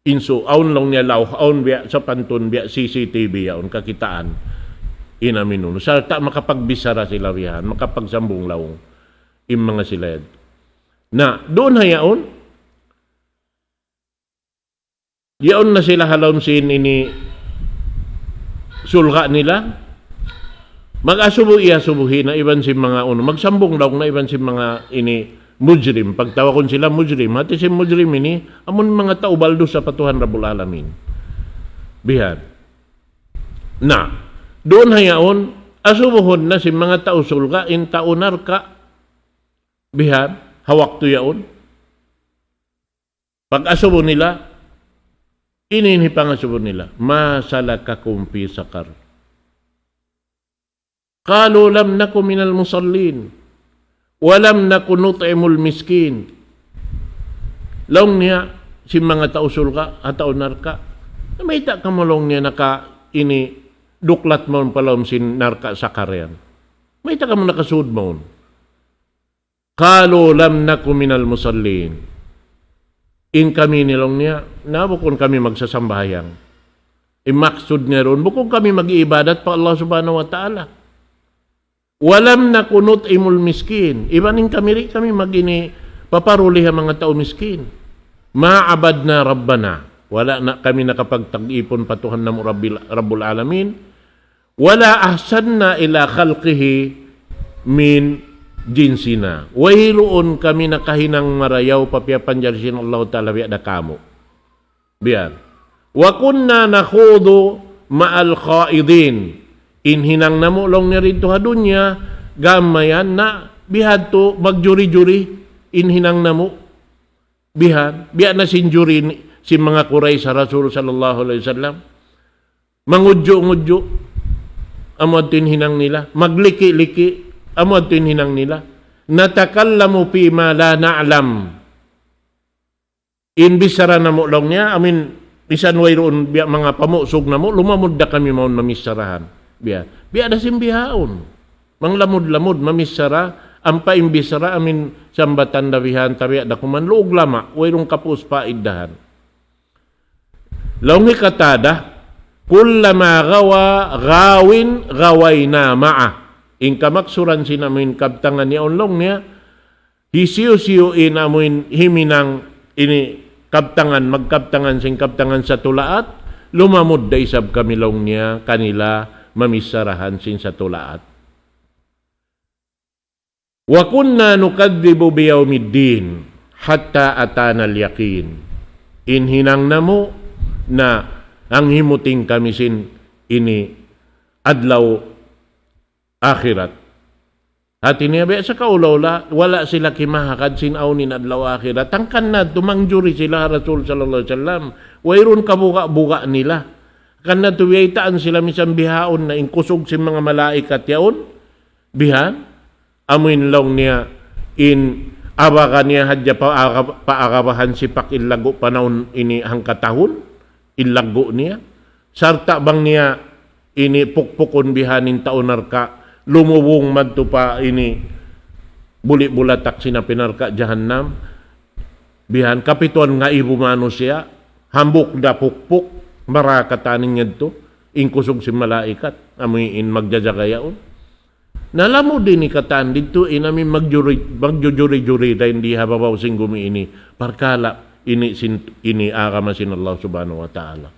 Insu, awn laung niya lawh, awn biya' sapantun, biya' C C T V yaun kakitaan. In amin unu. Sarta' makapagbichara sila bihan, makapagsambung laung. In manga sila yan. Na, duun ha yaun, yaun na sila ha lawm sin ini surga' nila. Mag-asubu-asubuhi na iban sin manga unu. Magsambung laung na iban sin manga ini mujrim. Pagtawagun sila mujrim. Hati sin mujrim ini, amun manga tau baldusa pa Tuhan Rabbul Alamin. Bihan. Na, duun ha yaun, asubuhun na sin manga tau surga', in tau narka'. Bihan, ha waktu yaun. Pag-asubu nila, ini in hipangasubu nila, ما سلككم في سقر؟ قالوا لم نك من المصلين ولم نك نطعم المسكين. Laung niya, sin manga tau surga', ha tau narka'. Mayta' kamu laung niya naka ini duklat mawn pa lawm sin narka' Sakar yan. Mayta' kamu nakasud mawn. قالوا لم نك من المصلين. In kami ini laung niya, na bukun kami magsasambahayang. In maksud niya duun, bukun kami mag-iibadat pa Allah Subhanahu wa Ta'ala. ولم نك نطعم المسكين. Iban in kami di' kami mag-ini paparuli ha manga tau miskin. ما عبدنا ربنا. Wala' na kami nakapagtag-ipun pa Tuhan namu' Rabbil, Rabbul Alamin. ولا أحسنا إلى خلقه من جنسنا. Wayruun kami nakahinang marayaw pa piyapanjari sin Allah Ta'ala biya' da kamu'. Biya' yan. وكنا نخوض مع الخائضين. In hinang namu' laung niya didtu ha dunya, gam mayan na bihadtu magjuri-juri in hinang namu'. Bihan, biya' na sin juri ni, sin manga Quraysh ha Rasul sallallahu alayhi wasallam. Mangudju'-ngudju', amu yadtu in hinang nila. Magliki-liki, amu yadtu in hinang nila. نتكلم فيما لا نعلم. In bichara namu' laung niya, amin, misan wayruun biya' manga pamusug namu', lumamud da kami mawn mamicharahan. Biya', biya' da sin bihaun. Manglamud-lamud, mamichara, ampa in bichara, amin, sambatan da bihan, tabiya' da kuman, luug lama', wayruun kapus paiddahan. Laung hi Qatadah, كلما غوى غاو غوينا معه. In kamaksuran sin amuin kabtangan yaun laung niya, hisiyu-siyu in amuin himinang ini kabtangan, magkabtangan sin kabtangan sa tulaat, lumamud da isab kami laung niya kanila mamicharahan sin sa tulaat. وكنا نكذب بيوم الدين حتى أتانا اليقين. In hinang namu' na nanghimuting kami sin ini adlaw akhirat. Hati niya biya' sa kaula-ula, wala' sila kimahagad sin awn in adlaw akhirat. Hangkan na tumangjuri sila ha Rasul sallallahu alayhi wasallam. Wayruun kabuga'-buga' nila. Hangkan na tuwiyaytaan sila misan bihaun na in kusug sin manga malaikat yaun. Bihan, amuin laung niya, in abaga niya hadja pa aga-, pa agabahan sipak in laggu' panahun ini hangkatahun, in laggu' niya. Sarta' bang niya ini pukpukun bihan in tau narka', lumubung madtu pa ini buli' bulatak sin api narka' jahannam. Bihan kapituan ngaibu manusiya', hambuuk da pukpuk, mara katan in yadtu, in kusug sin malaikat, amuin magjajaga yaun. Na lamud ini katan didtu in amin magjuri-, magjujuri-juri dayn di ha babaw sin gumi ini. Parkala' ini sin, ini agama sin Allah Subhanahu wa Ta'ala.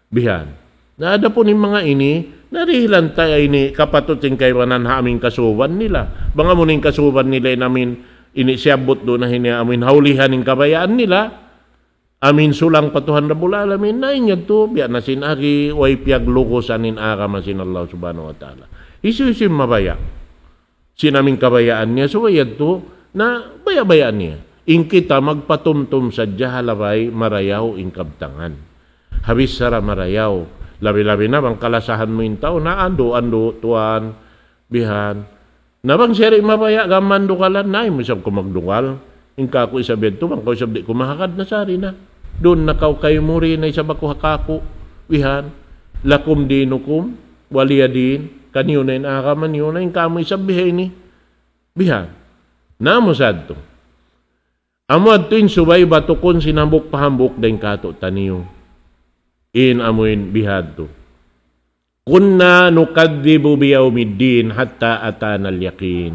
Bihan. Na adapun in manga ini, narihilan ta ini kapatut sin kaibanan ha amin kasuban nila. Bang amu in kasuban nila in amin ini siyabbut duun na hini amin hawlihan in kabayaan nila. Amin sulang pa Tuhan Rabbul Alamin, na in yadtu, biya' na sin agi, way piyaglugusan in agama sin Allah Subhanahu wa Ta'ala. Hisiyu-siyu in mabaya' sin amin kabayaan niya, subay yadtu, na baya'-baya' niya. In kita magpatumtum sadja ha labay marayaw in kabtangan. Ha bichara marayaw, labi-labi na bang kalasahan mu in tau, na andu'-andu', tuwan, bihan. Na bang siya di' mabaya', gam mandugalan, na ayaw mu isab kaw magdugal. In kaku' isab yadtu, bang kaw isab di' kumahagad, na sari na. Duun na kaw kay muri, na isab aku ha kaku'. Bihan. لكم دينكم ولي دين. Kaniyu na in agama niyu na, in kamu isab biha ini. Bihan. Na amu sadtu. Amu adtu in subay batukun sin hambuuk pa hambuuk dayn kātu'niyu. In amuin bihadtu. كنا نكذب بيوم الدين حتى أتانا اليقين.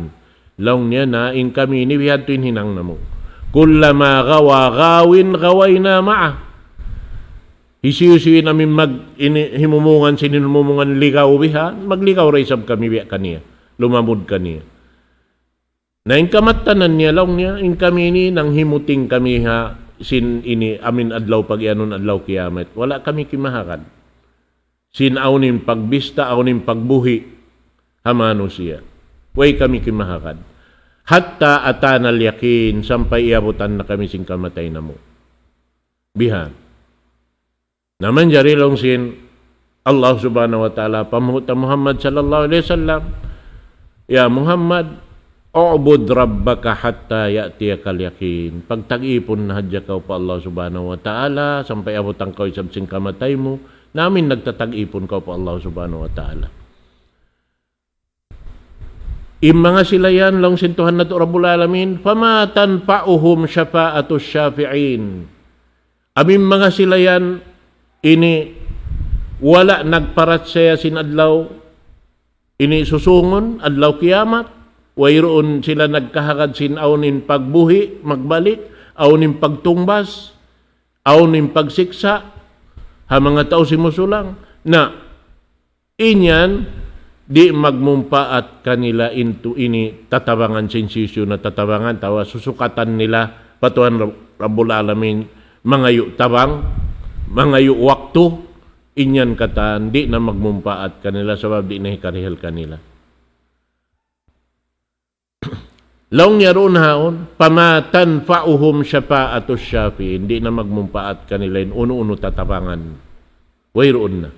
Laung niya na, in kami ini bihadtu in hinang namu'. كلما غوى غاو غوينا معه. Hisiyu-siyu in amin mag-, ini, himumungan sin himumungan ligaw biha, magligaw da isab kami biya' kaniya. Lumamud kaniya. Na in kamattanan niya, laung niya, in kami ini nanghimuting kami ha sin ini amin adlaw pag-iyanun adlaw kiyamat. Wala' kami kimahagad sin awn in pagbista, awn in pagbuhi' ha manusiya'. Way kami kimahagad. حتى أتانا اليقين, sampay iyabutan na kami sin kamatay namu'. Bihan. Na manjari laung sin Allah Subhanahu wa Ta'ala pa Muhammad sallallahu alayhi wasallam, "Ya Muhammad, اعبد ربك حتى يأتيك اليقين." Pagtag-ipun na hadja kaw pa Allah Subhanahu wa Ta'ala, sampay abutan kaw isab sin kamatay mu, na amin nagtatag-ipun kaw pa Allah Subhanahu wa Ta'ala. In manga sila yan, laung sin Tuhan natu' Rabbul Alamin, فما تنفعهم شفاعة الشافعين. Amu in manga sila yan, ini wala' nagparachaya sin adlaw ini susungun, adlaw kiyamat, wayruun sila nagkahagad sin awn in pagbuhi', magbalik, awn in pagtungbas, awn in pagsiksa', ha manga tau simusulang. Na, in yan, di' magmumpaat kanila in tu ini tatabangan sin sisiyu na tatabangan, atawa susukatan nila pa Tuhan Rab-, Rabbul Alamin, mangayu' tabang, mangayu' waktu, in yan katan, di' na magmumpaat kanila, sabab di' na hikarihil kanila. Laung niya duun haun, فما تنفعهم شفاعة الشافعين. Di' na magmumpaat kanila in unu-unu tatabangan. Wayruun na.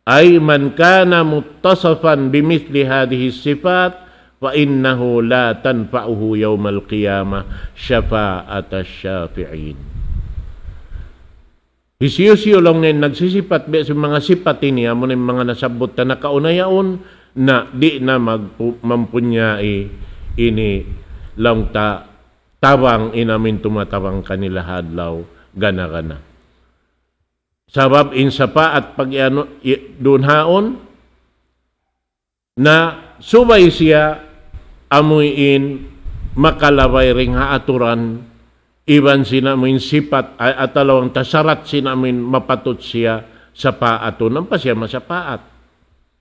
أي من كان متصفا بمثل هذه الصفات فإنه لا تنفعه يوم القيامة شفاعة الشافعين. Hisiyu-siyu laung niya in nagsisipat biya' sin manga sipat ini, amu na in manga nasabbut ta nakauna yaun, na di' na magpu-, mampunyai ini laung ta tabang in amu in tumatabang kanila ha adlaw gana-gana. Sabab in sapaat pag-, anu, i-, duun haun, na subay siya amuin makalabay dayn ha aturan, iban sin amuin sipat, a-, atawa laung ta sarat sin amuin mapatut siya sapaatun, ampa siya masapaat.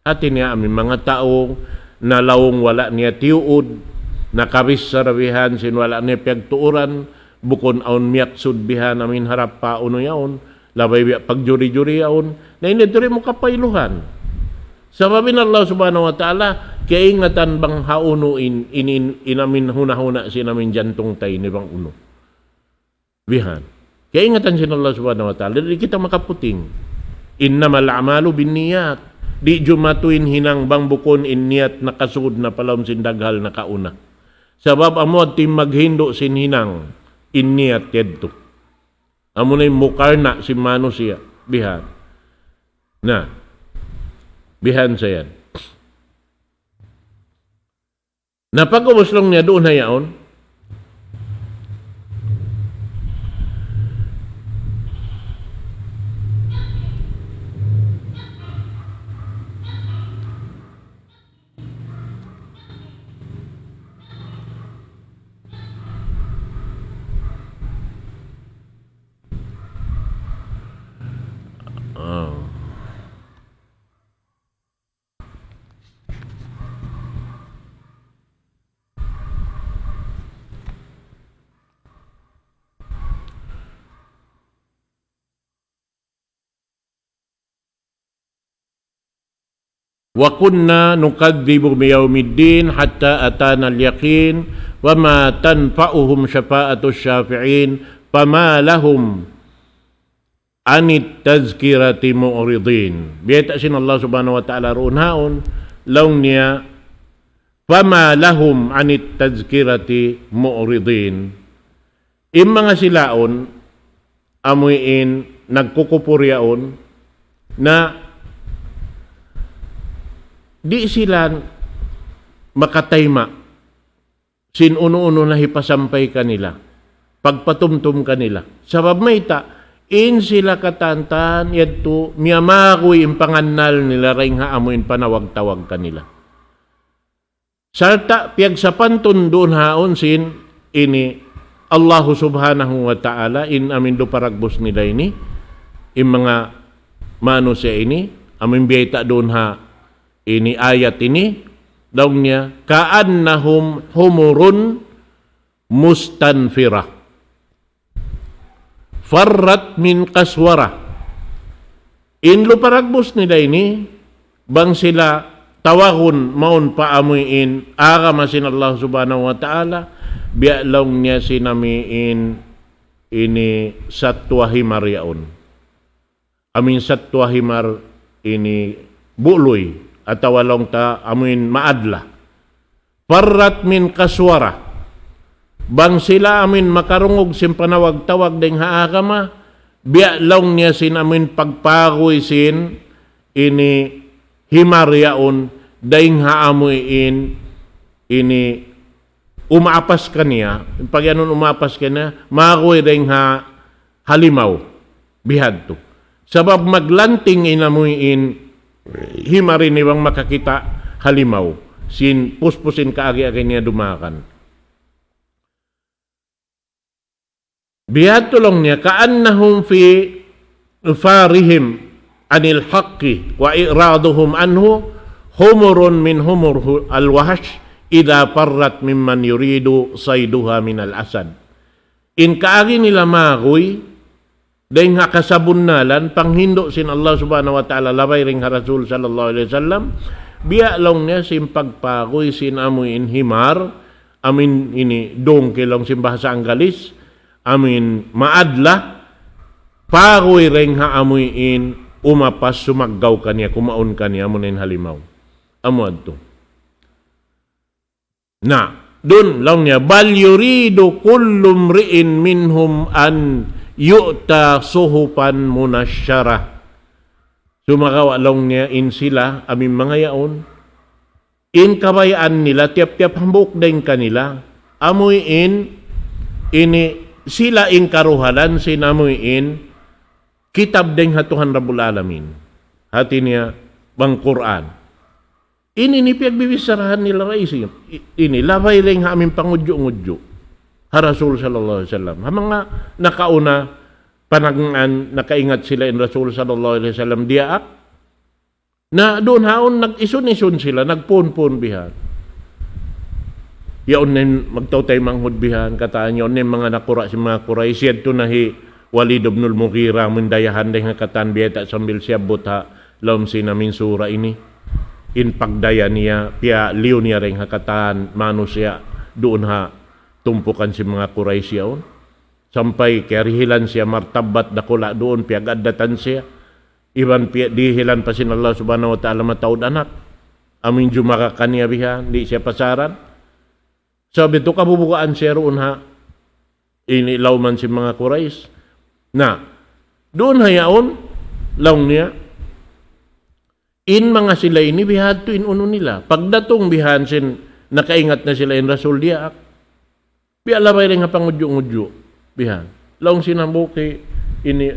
Hati niya amuin manga tau na laung wala' niya tiyuud, nakabichara bihan sin wala' niya piyagtuuran, bukun awn miyaksud bihan amuin harap pa unu yaun, labay biya' pagjuri-juri yaun. Na ini diri mu kapailuhan. Sabab in Allah Subhanahu wa Ta'ala, kaingatan bang ha unu in, in, in, in amuin huna-huna sin amuin jantung ta ini bang unu. Bihan. Kaingatan sin Allah Subhanahu wa Ta'ala, di' kita makaputing. إنما الأعمال بالنيات. Di' jumatu in hinang bang bukun in niyat nakasud na pa lawm sin daghal nakauna. Sabab amu yadtu in maghindu' sin hinang, in niyat yadtu. Amu na in mukarna' sin manusiya'. Bihan. Na. Bihan sa yan. Na pag-ubus laung niya duun ha yaun. Ah. وكنا نكذب بيوم الدين حتى أتانا اليقين فما تنفعهم شفاعة الشافعين فما لهم عن التذكرة معرضين. Biyayta' sin Allah Subhanahu wa Ta'ala duun haun, laung niya, فما لهم عن التذكرة معرضين. In manga sila yaun, amuin nagkukupur yaun, na di' sila makatayma' sin unu-unu na hipasampay kanila, pagpatumtum kanila. Sabab mayta', in sila katantan, yadtu, miyamaguy in pangannal nila dayn ha amuin panawag-tawag kanila. Sarta' piyagsapantun duun haun sin ini Allahu Subhanahu wa Ta'ala in amuin luparagbus nila ini, in manga manusiya' ini, amuin biyayta' duun ha ini ayat ini, laung niya, كأنهم حمر مستنفرة. فرت من قسورة. In luparagbus nila ini, bang sila tawagun mawn pa amuin agama sin Allah Subhanahu wa Ta'ala, biya' laung niya sin amuin ini satwa himar yaun. Amuin satwa himar ini buluy, atawa laung ta amuin maadla. فرت من قسورة. Bang sila amuin makarungug sin panawag-tawag dayn ha agama, biya' laung niya sin amuin pagpaguy sin ini himar yaun dayn ha amuin ini umaapas kaniya, pag-iyanun umaapas kaniya, maguy dayn ha halimaw, bihadtu. Sabab maglanting in amuin himar ini bang makakita' halimaw. Sin puspus in kaagi-agi niya dumagan. Bihadtu laung niya, كأنهم في فرارهم عن الحق وإعراضهم عنه حمر من حمر الوحش إذا فرت ممن يريد صيدها من الأسد. In kaagi nila maguy, dayn ha kasabunnalan, panghindu' sin Allah Subhanahu wa Ta'ala, labay dayn ha Rasul sallallahu alayhi wasallam, biya' laung niya sin pagpaguy sin amuin himar, amuin ini donkey laung sin bahasa Anggalis, amuin maadla, paguy dayn ha amuin umapas sumaggaw kaniya, kumaun kaniya, amuin halimaw. Amu yadtu. Na, duun laung niya, بل يريد كل امرئ منهم أن يؤتى صحفا منشرة. Sumagawa' laung niya in sila, amuin manga yaun, in kabayaan nila, tiyap-tiyap hambuuk dayn kanila, amuin, ini, sila in karuhalan, sin amuin, kitab dayn ha Tuhan Rabbul Alamin. Hati niya, bang Qur'an. Ini in piyagbibissarahan nila rais ini. I-, ini, labay dayn ha amuin pangudju'-ngudju' ha Rasul sallallahu alayhi wasallam. Ha manga nakauna, panagnaan, nakaingat sila in Rasul sallallahu alayhi wasallam diyaak. Na duun ha yaun nag-isun-isun sila, nagpuun-puun bihan. Yaun na in magtautay manghud bihan, katan yaun na in manga nakura' sin manga Quraysh, yadtu na hi Walid ibn al-Mughira, amuin dayahan dayn ha katan biya' ta sambil siyabbut ha lawm sin amuin sura ini. In pagdaya niya, piyaliyu niya dayn ha katan manusiya' duun ha tumpukan sin manga Quraysh yaun. Sampay kiyarihilan siya martabbat dakula' duun, piyag-addatan siya. Iban piya-, dihilan pa sin Allah Subhanahu wa Ta'ala mataud anak. Amuin jumaga kaniya bihan, di' siya pasaran. Sabab yadtu kabubugaan siya duun ha ini lawman sin manga Quraysh. Na, duun ha yaun, laung niya, in manga sila ini bihadtu in unu nila. Pagdatung bihan sin nakaingat na sila in Rasul diyaak. Biya' labay dayn ha pangudju'-ngudju'. Bihan. Laung sin hambuuk hi ini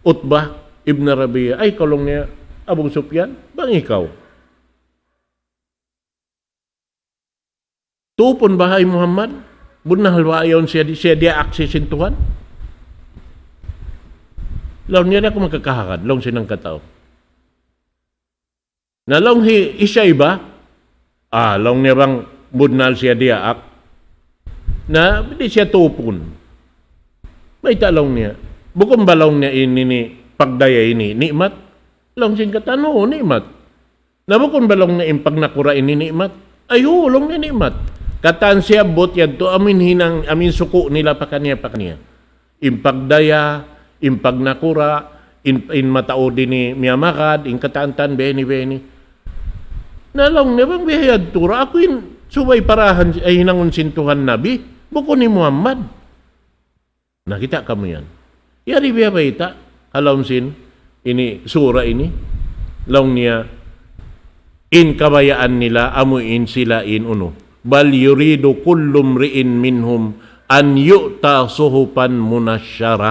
Utbah ibn Rabi'ah. Ay, laung niya, Abu Sufyan, bang ikaw. Tupun ba, hay Muhammad? Bunnal ba yaun siya di-, siya diyaak sin Tuhan? Laung niya, di' aku makakahagad, laung sin hangkatau. Na laung hi, hi Shaybah, ah, laung niya bang bunnal siya diyaak. Na, di' siya tupun. Mayta' laung niya. Bukun ba laung niya ini, ini pagdaya ini, ni'mat? Laung sin katan, oo, ni'mat. Na bukun ba laung niya in pagnakura' ini ni'mat? Ay, uu, laung niya ni'mat. Katan siyabbut yadtu amuin hinang, amuin suku' nila pakaniya-pakaniya. In pagdaya, in pagnakura', in, in mataud ini miyamagad, in katan-katan biya' ini, biya' ini. Na laung niya bang biya' yadtu ra, aku in subay parahan, ay hinangun sin Tuhan Nabi, bukun hi Muhammad. Nakita' kamu yan. Yari biya' bayta', ha lawm sin, ini, sura ini, laung niya, in kabayaan nila, amuin sila in unu. بل يريد كل امرئ منهم أن يؤتى صحفا منشرة.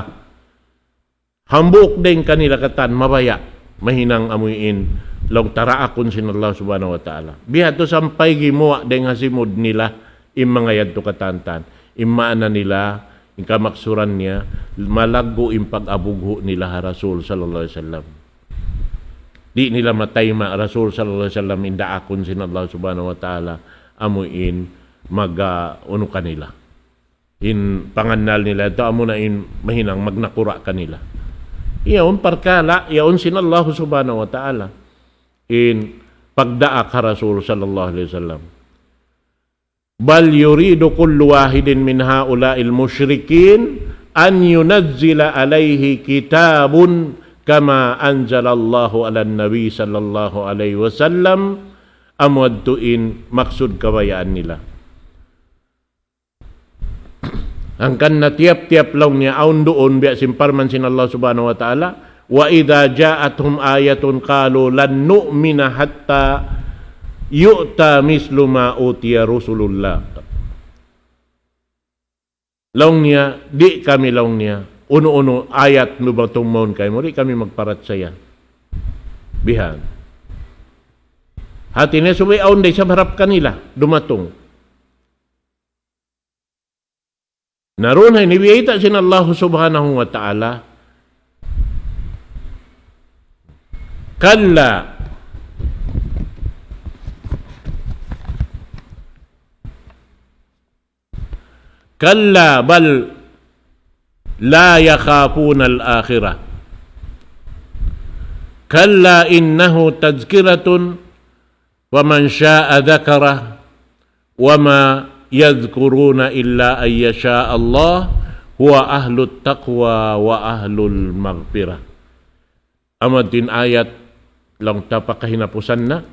Hambuuk dayn kanila katan mabaya', mahinang amuin, laung taraakun sin Allah Subhanahu wa Ta'ala. Bihadtu sampay gimuwa' dayn ha simud nila, in manga yadtu katan-katan. In maana nila, in kamaksuran niya, malaggu' in pag-abughu' nila ha Rasul sallallahu alayhi wasallam. Di' nila matayma' Rasul sallallahu alayhi wasallam in daakun sin Allah Subhanahu wa Ta'ala, amuin mag, ah, unu kanila. In pangannal nila yadtu, amuna in mahinang magnakura' kanila. Yaun parkala', yaun sin Allah Subhanahu wa Ta'ala. In pagdaak ha Rasul sallallahu alayhi wasallam. بل يريد كل واحد من هؤلاء المشركين أن ينزل عليه كتاب كما أنزل الله على النبي صلى الله عليه وسلم. Amu yadtu in maksud kabayaan nila. Hangkan na tiyap-tiyap laung niya awn duun biya' sin parman sin Allah Subhanahu wa Ta'ala, وإذا جاءتهم آية قالوا لن نؤمن حتى يؤتى مثل ما أوتي رسل الله. Laung niya, di' kami laung niya, unu-unu ayat dumatung mawn kaymu, di' kami magparachaya. Bihan. Hati niya subay awn da isab harap kanila dumatung. Na duun ha ini biyayta' sin Allah Subhanahu wa Ta'ala, كلا، كلا بل لا يخافون الآخرة، كلا إنه تذكرة فمن شاء ذكره، وما يذكرون إلا أن يشاء الله، هو أهل التقوى وأهل المغفرة. Amu in ayat laung ta pa kahinapusan na,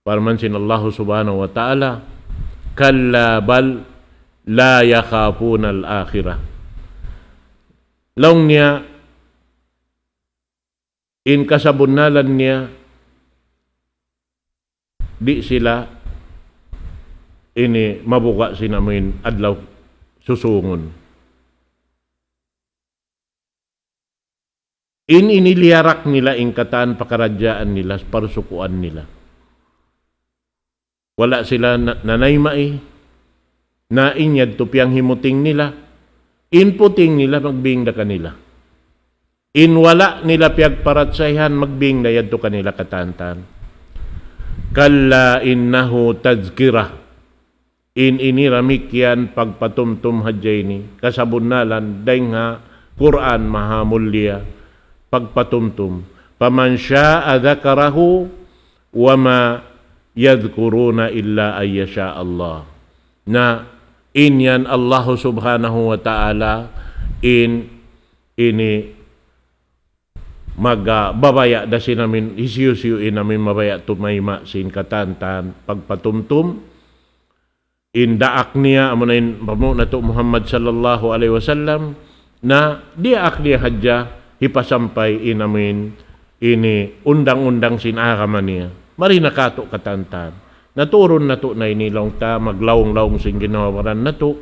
parman sin Allah Subhanahu wa Ta'ala, كلا بل لا يخافون الآخرة. Laung niya, in kasabunnalan niya, di' sila ini mabuga' sin amuin adlaw susungun. In ini liyarak nila in katan pakaradjaan nila, parsukuan nila. Wala' sila na-, nanayma'i, na in yadtu piyanghimuting nila, in puting nila magbing da kanila. In wala' nila piyagparachayahan, magbing da yadtu kanila katantan. كلا إنه تذكرة. In ini damikkiyan pagpatumtum hadja ini. Kasabunnalan, dayn ha Qur'an maha mulia, pagpatumtum. فمن شاء ذكره وما يذكرون إلا أن يشاء الله. Na in yan Allah Subhanahu wa Ta'ala in ini magbabaya' da sin amin, hisiyu-siyu in amin mabaya' tumayma' sin katantan pagpatumtum. In daak niya, amuna in panghu' natu' Muhammad sallallahu alayhi wasallam, na diyaak niya hadja hipasampay in amin ini undang-undang sin agama niya. Mari na katu' katantan. Naturun natu' na ini laung ta, maglaung-laung sin ginhawa-baran natu',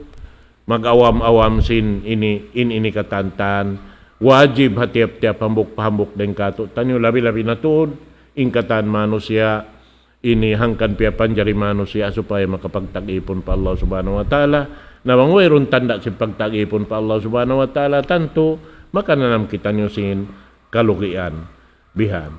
mag-awam-awam sin ini, in ini katantan. Wajib ha tiyap-tiyap hambuuk pa hambuuk dayn katu'taniyu, labi-labi na tuud in katan manusiya', ini hangkan piyapanjari manusiya' supaya makapagtag-ipun pa Allah Subhanahu wa Ta'ala. Na bang wayruun tanda' sin pagtag-ipun pa Allah Subhanahu wa Ta'ala, tantu makananam kitaniyu sin kalugian. Bihan.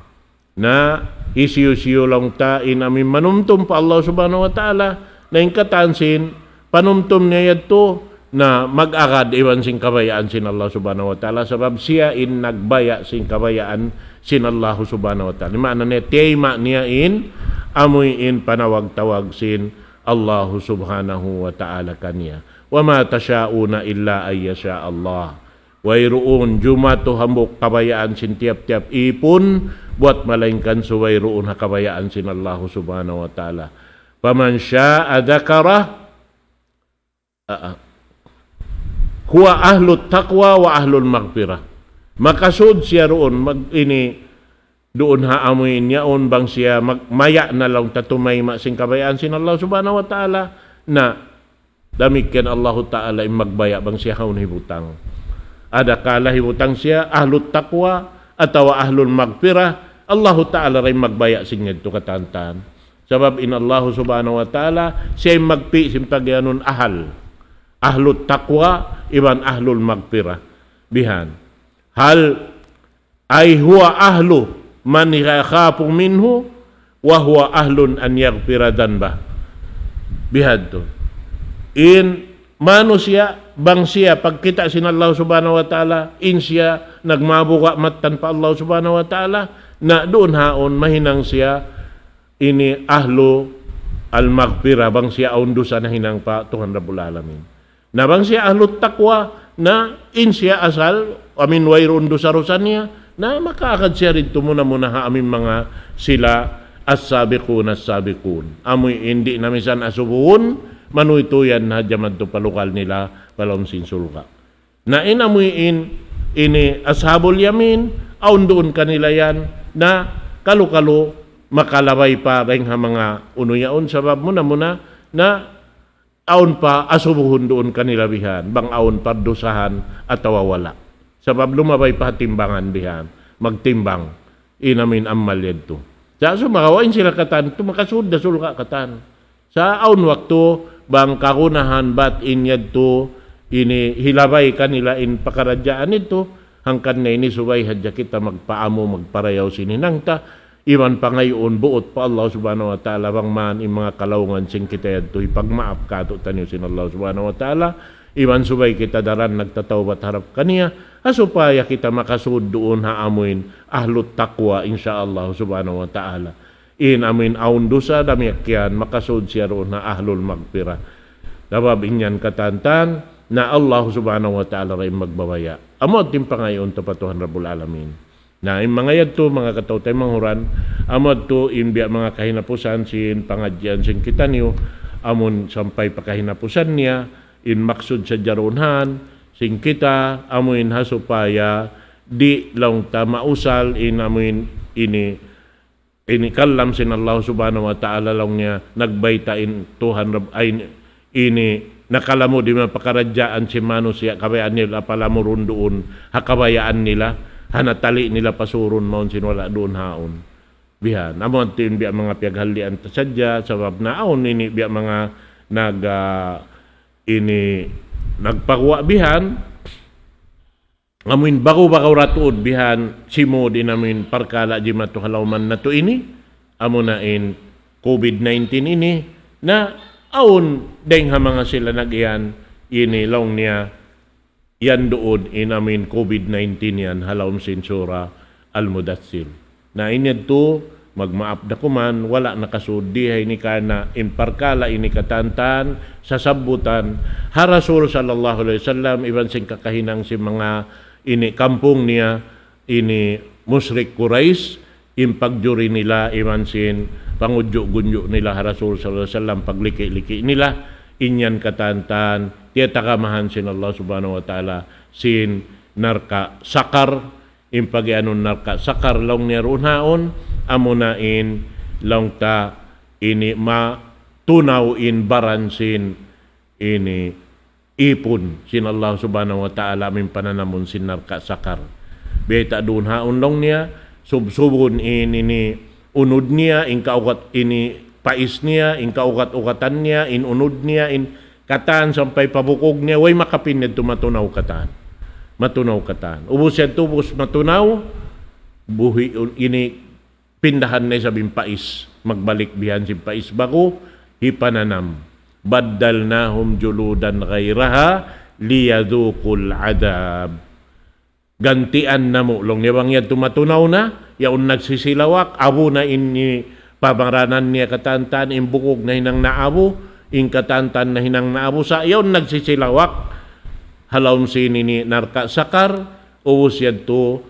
Na hisiyu-siyu laung ta in amin manumtum pa Allah Subhanahu wa Ta'ala, na in katan sin panumtum niya yadtu, na mag-agad iban sin kabayaan sin Allah Subhanahu wa Ta'ala, sabab siya in nagbaya' sin kabayaan sin Allah Subhanahu wa Ta'ala. Maana niya, tiyayma' niya in, amuin panawag-tawag sin Allah Subhanahu wa Ta'ala kaniya. وما تشاءون إلا أن يشاء الله. Wayruun jumatu hambuuk kabayaan sin tiyap-tiyap īpun, buwat malaingkan subay duun ha kabayaan sin Allah Subhanahu wa Ta'ala. فمن شاء ذكره. Aa. هو أهل التقوى وأهل المغفرة. Makasud siya duun, mag-, ini, duun ha amuin yaun bang siya mag-, maya' na laung ta tumayma' sin kabayaan sin Allah Subhanahu wa Ta'ala, na damikkiyan Allahu Ta'ala in magbaya' bang siya awn hibutang. Adakala hibutang siya ahlut taqwa atawa ahlul maghfirah, Allahu Ta'ala da in magbaya' sin yadtu katantan. Sabab in Allahu Subhanahu wa Ta'ala, siya in magpi' sin pagiyanun ahal. Ahlut taqwa iban ahlul maghfirah. Bihan. هل أي هو أهل من يخاف منه وهو أهل أن يغفر ذنبه. Bihadtu. In manusiya', bang siya pagkita' sin Allah Subhanahu wa Ta'ala, in siya nagmabuga' mattan pa Allah Subhanahu wa Ta'ala, na duun haun mahinang siya ini ahlu al-maghfirah, bang siya awn dusa nahinang pa Tuhan Rabbul Alamin. Na bang siya ahlut taqwa, na in siya asal, amin wayruun dusa-dusa niya, na makaagad siya didtu muna-muna ha amin manga sila as-sabiqun as-sabiqun. Amu in di' na misan asubuhun, manuytuyan na hadja madtu pa lugal nila, pa lawm sin surga'. Na in amu in, ini ashabul yamin, awn duun kanila yan, na kalu-kalu makalabay pa dayn ha manga unu yaun, sabab muna-muna, na awn pa asubuhun duun kanila bihan, bang awn pardusahan atawa wala'. Sabab lumabay pa ha timbangan bihan, magtimbang in amuin amal yadtu. Sa' sumagawa' in sila katan, tu makasud da surga' katan. Sa' awn waktu, bang kagunahan bat in yadtu, ini hilabay kanila in pakaradjaan yadtu, hangkan na ini subay hadja kita magpaamu, magparayaw sin hinang ta, iban pangayuun buut pa Allah Subhanahu wa Ta'ala, bang man in manga kalaungan sin kita yadtu, hipagmaap kātu'niyu sin Allah Subhanahu wa Ta'ala, iban subay kita daran nagtatawbat harap kaniya, ha supaya kita makasud duun ha amuin ahlut taqwa, insya Allah Subhanahu wa Ta'ala. In amuin awn dusa damikkiyan, makasud siya duun ha ahlul maghfirah. Sabab in yan katantan, na Allah Subhanahu wa Ta'ala ra in magbabaya'. Amu yadtu in pangayuun ta pa Tuhan Rabbul Alamin. Na, in manga yadtu, manga kataw-taymanghuran, amu yadtu in biya' manga kahinapusan sin pangadjian sin kitaniyu, amun sampay pa kahinapusan niya, in maksud sadja duun han, sin kita, amuin ha supaya, di' laung ta mausal, in amuin ini, ini kalam sin Allah Subhanahu wa Ta'ala laung niya, nagbayta' in Tuhan Rabb, ay, ini nakalamud in manga pakaradjaan sin manusiya', kabayaan nila palamurun duun, ha kabayaan nila, ha natali nila pasurun mawn sin wala' duun haun. Bihan, amu yadtu in biya' manga piyaghallian ta sadja, sabab na awn ini biya' manga nag, ah, ini nagpaguwa' bihan, amuin ba'gu-ba'gu ra tuud bihan simud in amuin parkala' jimatu ha lawm natu' ini, amuna in covid nineteen ini, na awn dayng ha manga sila nag-iyan ini laung niya, yan duun in amuin covid nineteen yan ha lawm sin Surah Al-Mudaththir. Na in yadtu, magmaap da kuman, wala' nakasud di ha ini karna' in parkala' ini katantan, sasabbutan, ha Rasul sallallahu alayhi wasallam, iban sin kakahinang sin manga ini kampung niya, ini mushrik Quraysh, in pagjuri nila, iban sin pangudju'-gudju' nila ha Rasul sallallahu alayhi wasallam, pagliki'-liki' nila, in yan katantan, tiyatagamahan sin Allah Subhanahu wa Ta'ala, sin narka' sakar, in pagiyanun narka' sakar laung niya duun haun, amuna in laung ta ini matunaw in baran sin ini ipun sin Allah Subhanahu wa Ta'ala amuin pananamun sin narka' sakar. Bayta' duun haun laung niya, subsubun in ini unud niya, in kaugat ini pais niya, in kaugat-ugatan niya, in unud niya, in katan sampay pa bukug niya, way makapin yadtu matunaw katan. Matunaw katan. Ubus yadtu, ubus matunaw, buhi' ini pindahan na isab in pais. Magbalik bihan sin pais ba'gu, hipananam. بدلناهم جلودا غيرها ليذوقوا العذاب. Gantian namu', laung niya bang yadtu matunaw na, yaun nagsisilawak, abu na in pamaranan niya katantan, in bukug nahinang naabu, in katantan nahinang naabu, sa' yaun nagsisilawak, ha lawm sin ini narka' sakar, ubus yadtu,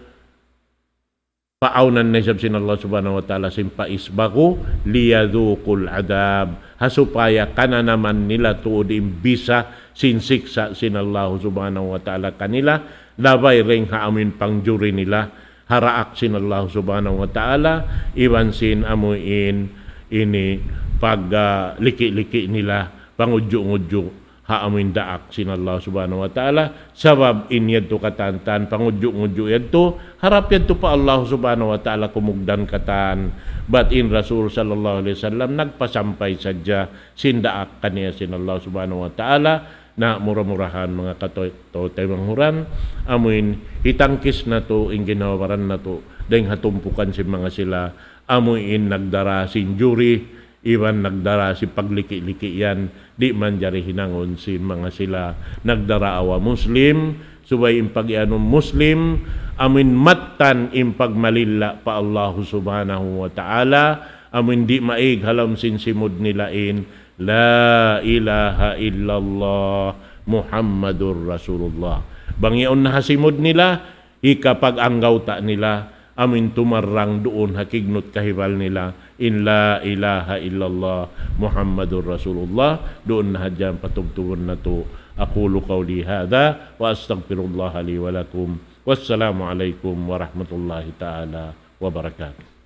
paawnan na isab sin Allah Subhanahu wa Ta'ala sin pais ba'gu, ليذوقوا العذاب. Ha supaya kananaman nila tuud in bisa sin siksa' sin Allah Subhanahu wa Ta'ala kanila, labay dayng ha amuin pangjuri nila, ha daak sin Allah Subhanahu wa Ta'ala, iban sin amuin ini pag, ah, liki'-liki' nila, pangudju'-ngudju'. Ha amuin daak sin Allah Subhanahu wa Ta'ala, sabab in yadtu katantan, pangudju'-ngudju' yadtu, harap yadtu pa Allah Subhanahu wa Ta'ala kumugdan katan. Bat in Rasul sallallahu alayhi wasallam nagpasampay sadja sin daak kaniya sin Allah Subhanahu wa Ta'ala, na mura-murahan manga kataw-, taymanghuran, amuin hitangkis natu', in ginhawa-baran natu', dayng ha tumpukan sin manga sila, amuin nagdara sin juri, iban nagdara sin pagliki'-liki' yan, di' manjari hinangun sin manga sila nagdara awa Muslim, subay in pagiyanun Muslim, amuin mattan in pagmalilla pa Allahu Subhanahu wa Ta'ala, amuin di' maig ha lawm sin simud nila in, لا إله إلا الله محمد رسول الله. Bang yaun na ha simud nila, hikapag-anggawta' nila, amuin tumarrang duun ha kignut kahibal nila, in لا إله إلا الله محمد رسول الله, duun na hadja patubtubun natu'. أقول قولي هذا وأستغفر الله لي ولكم. والسلام عليكم ورحمة الله تعالى وبركاته.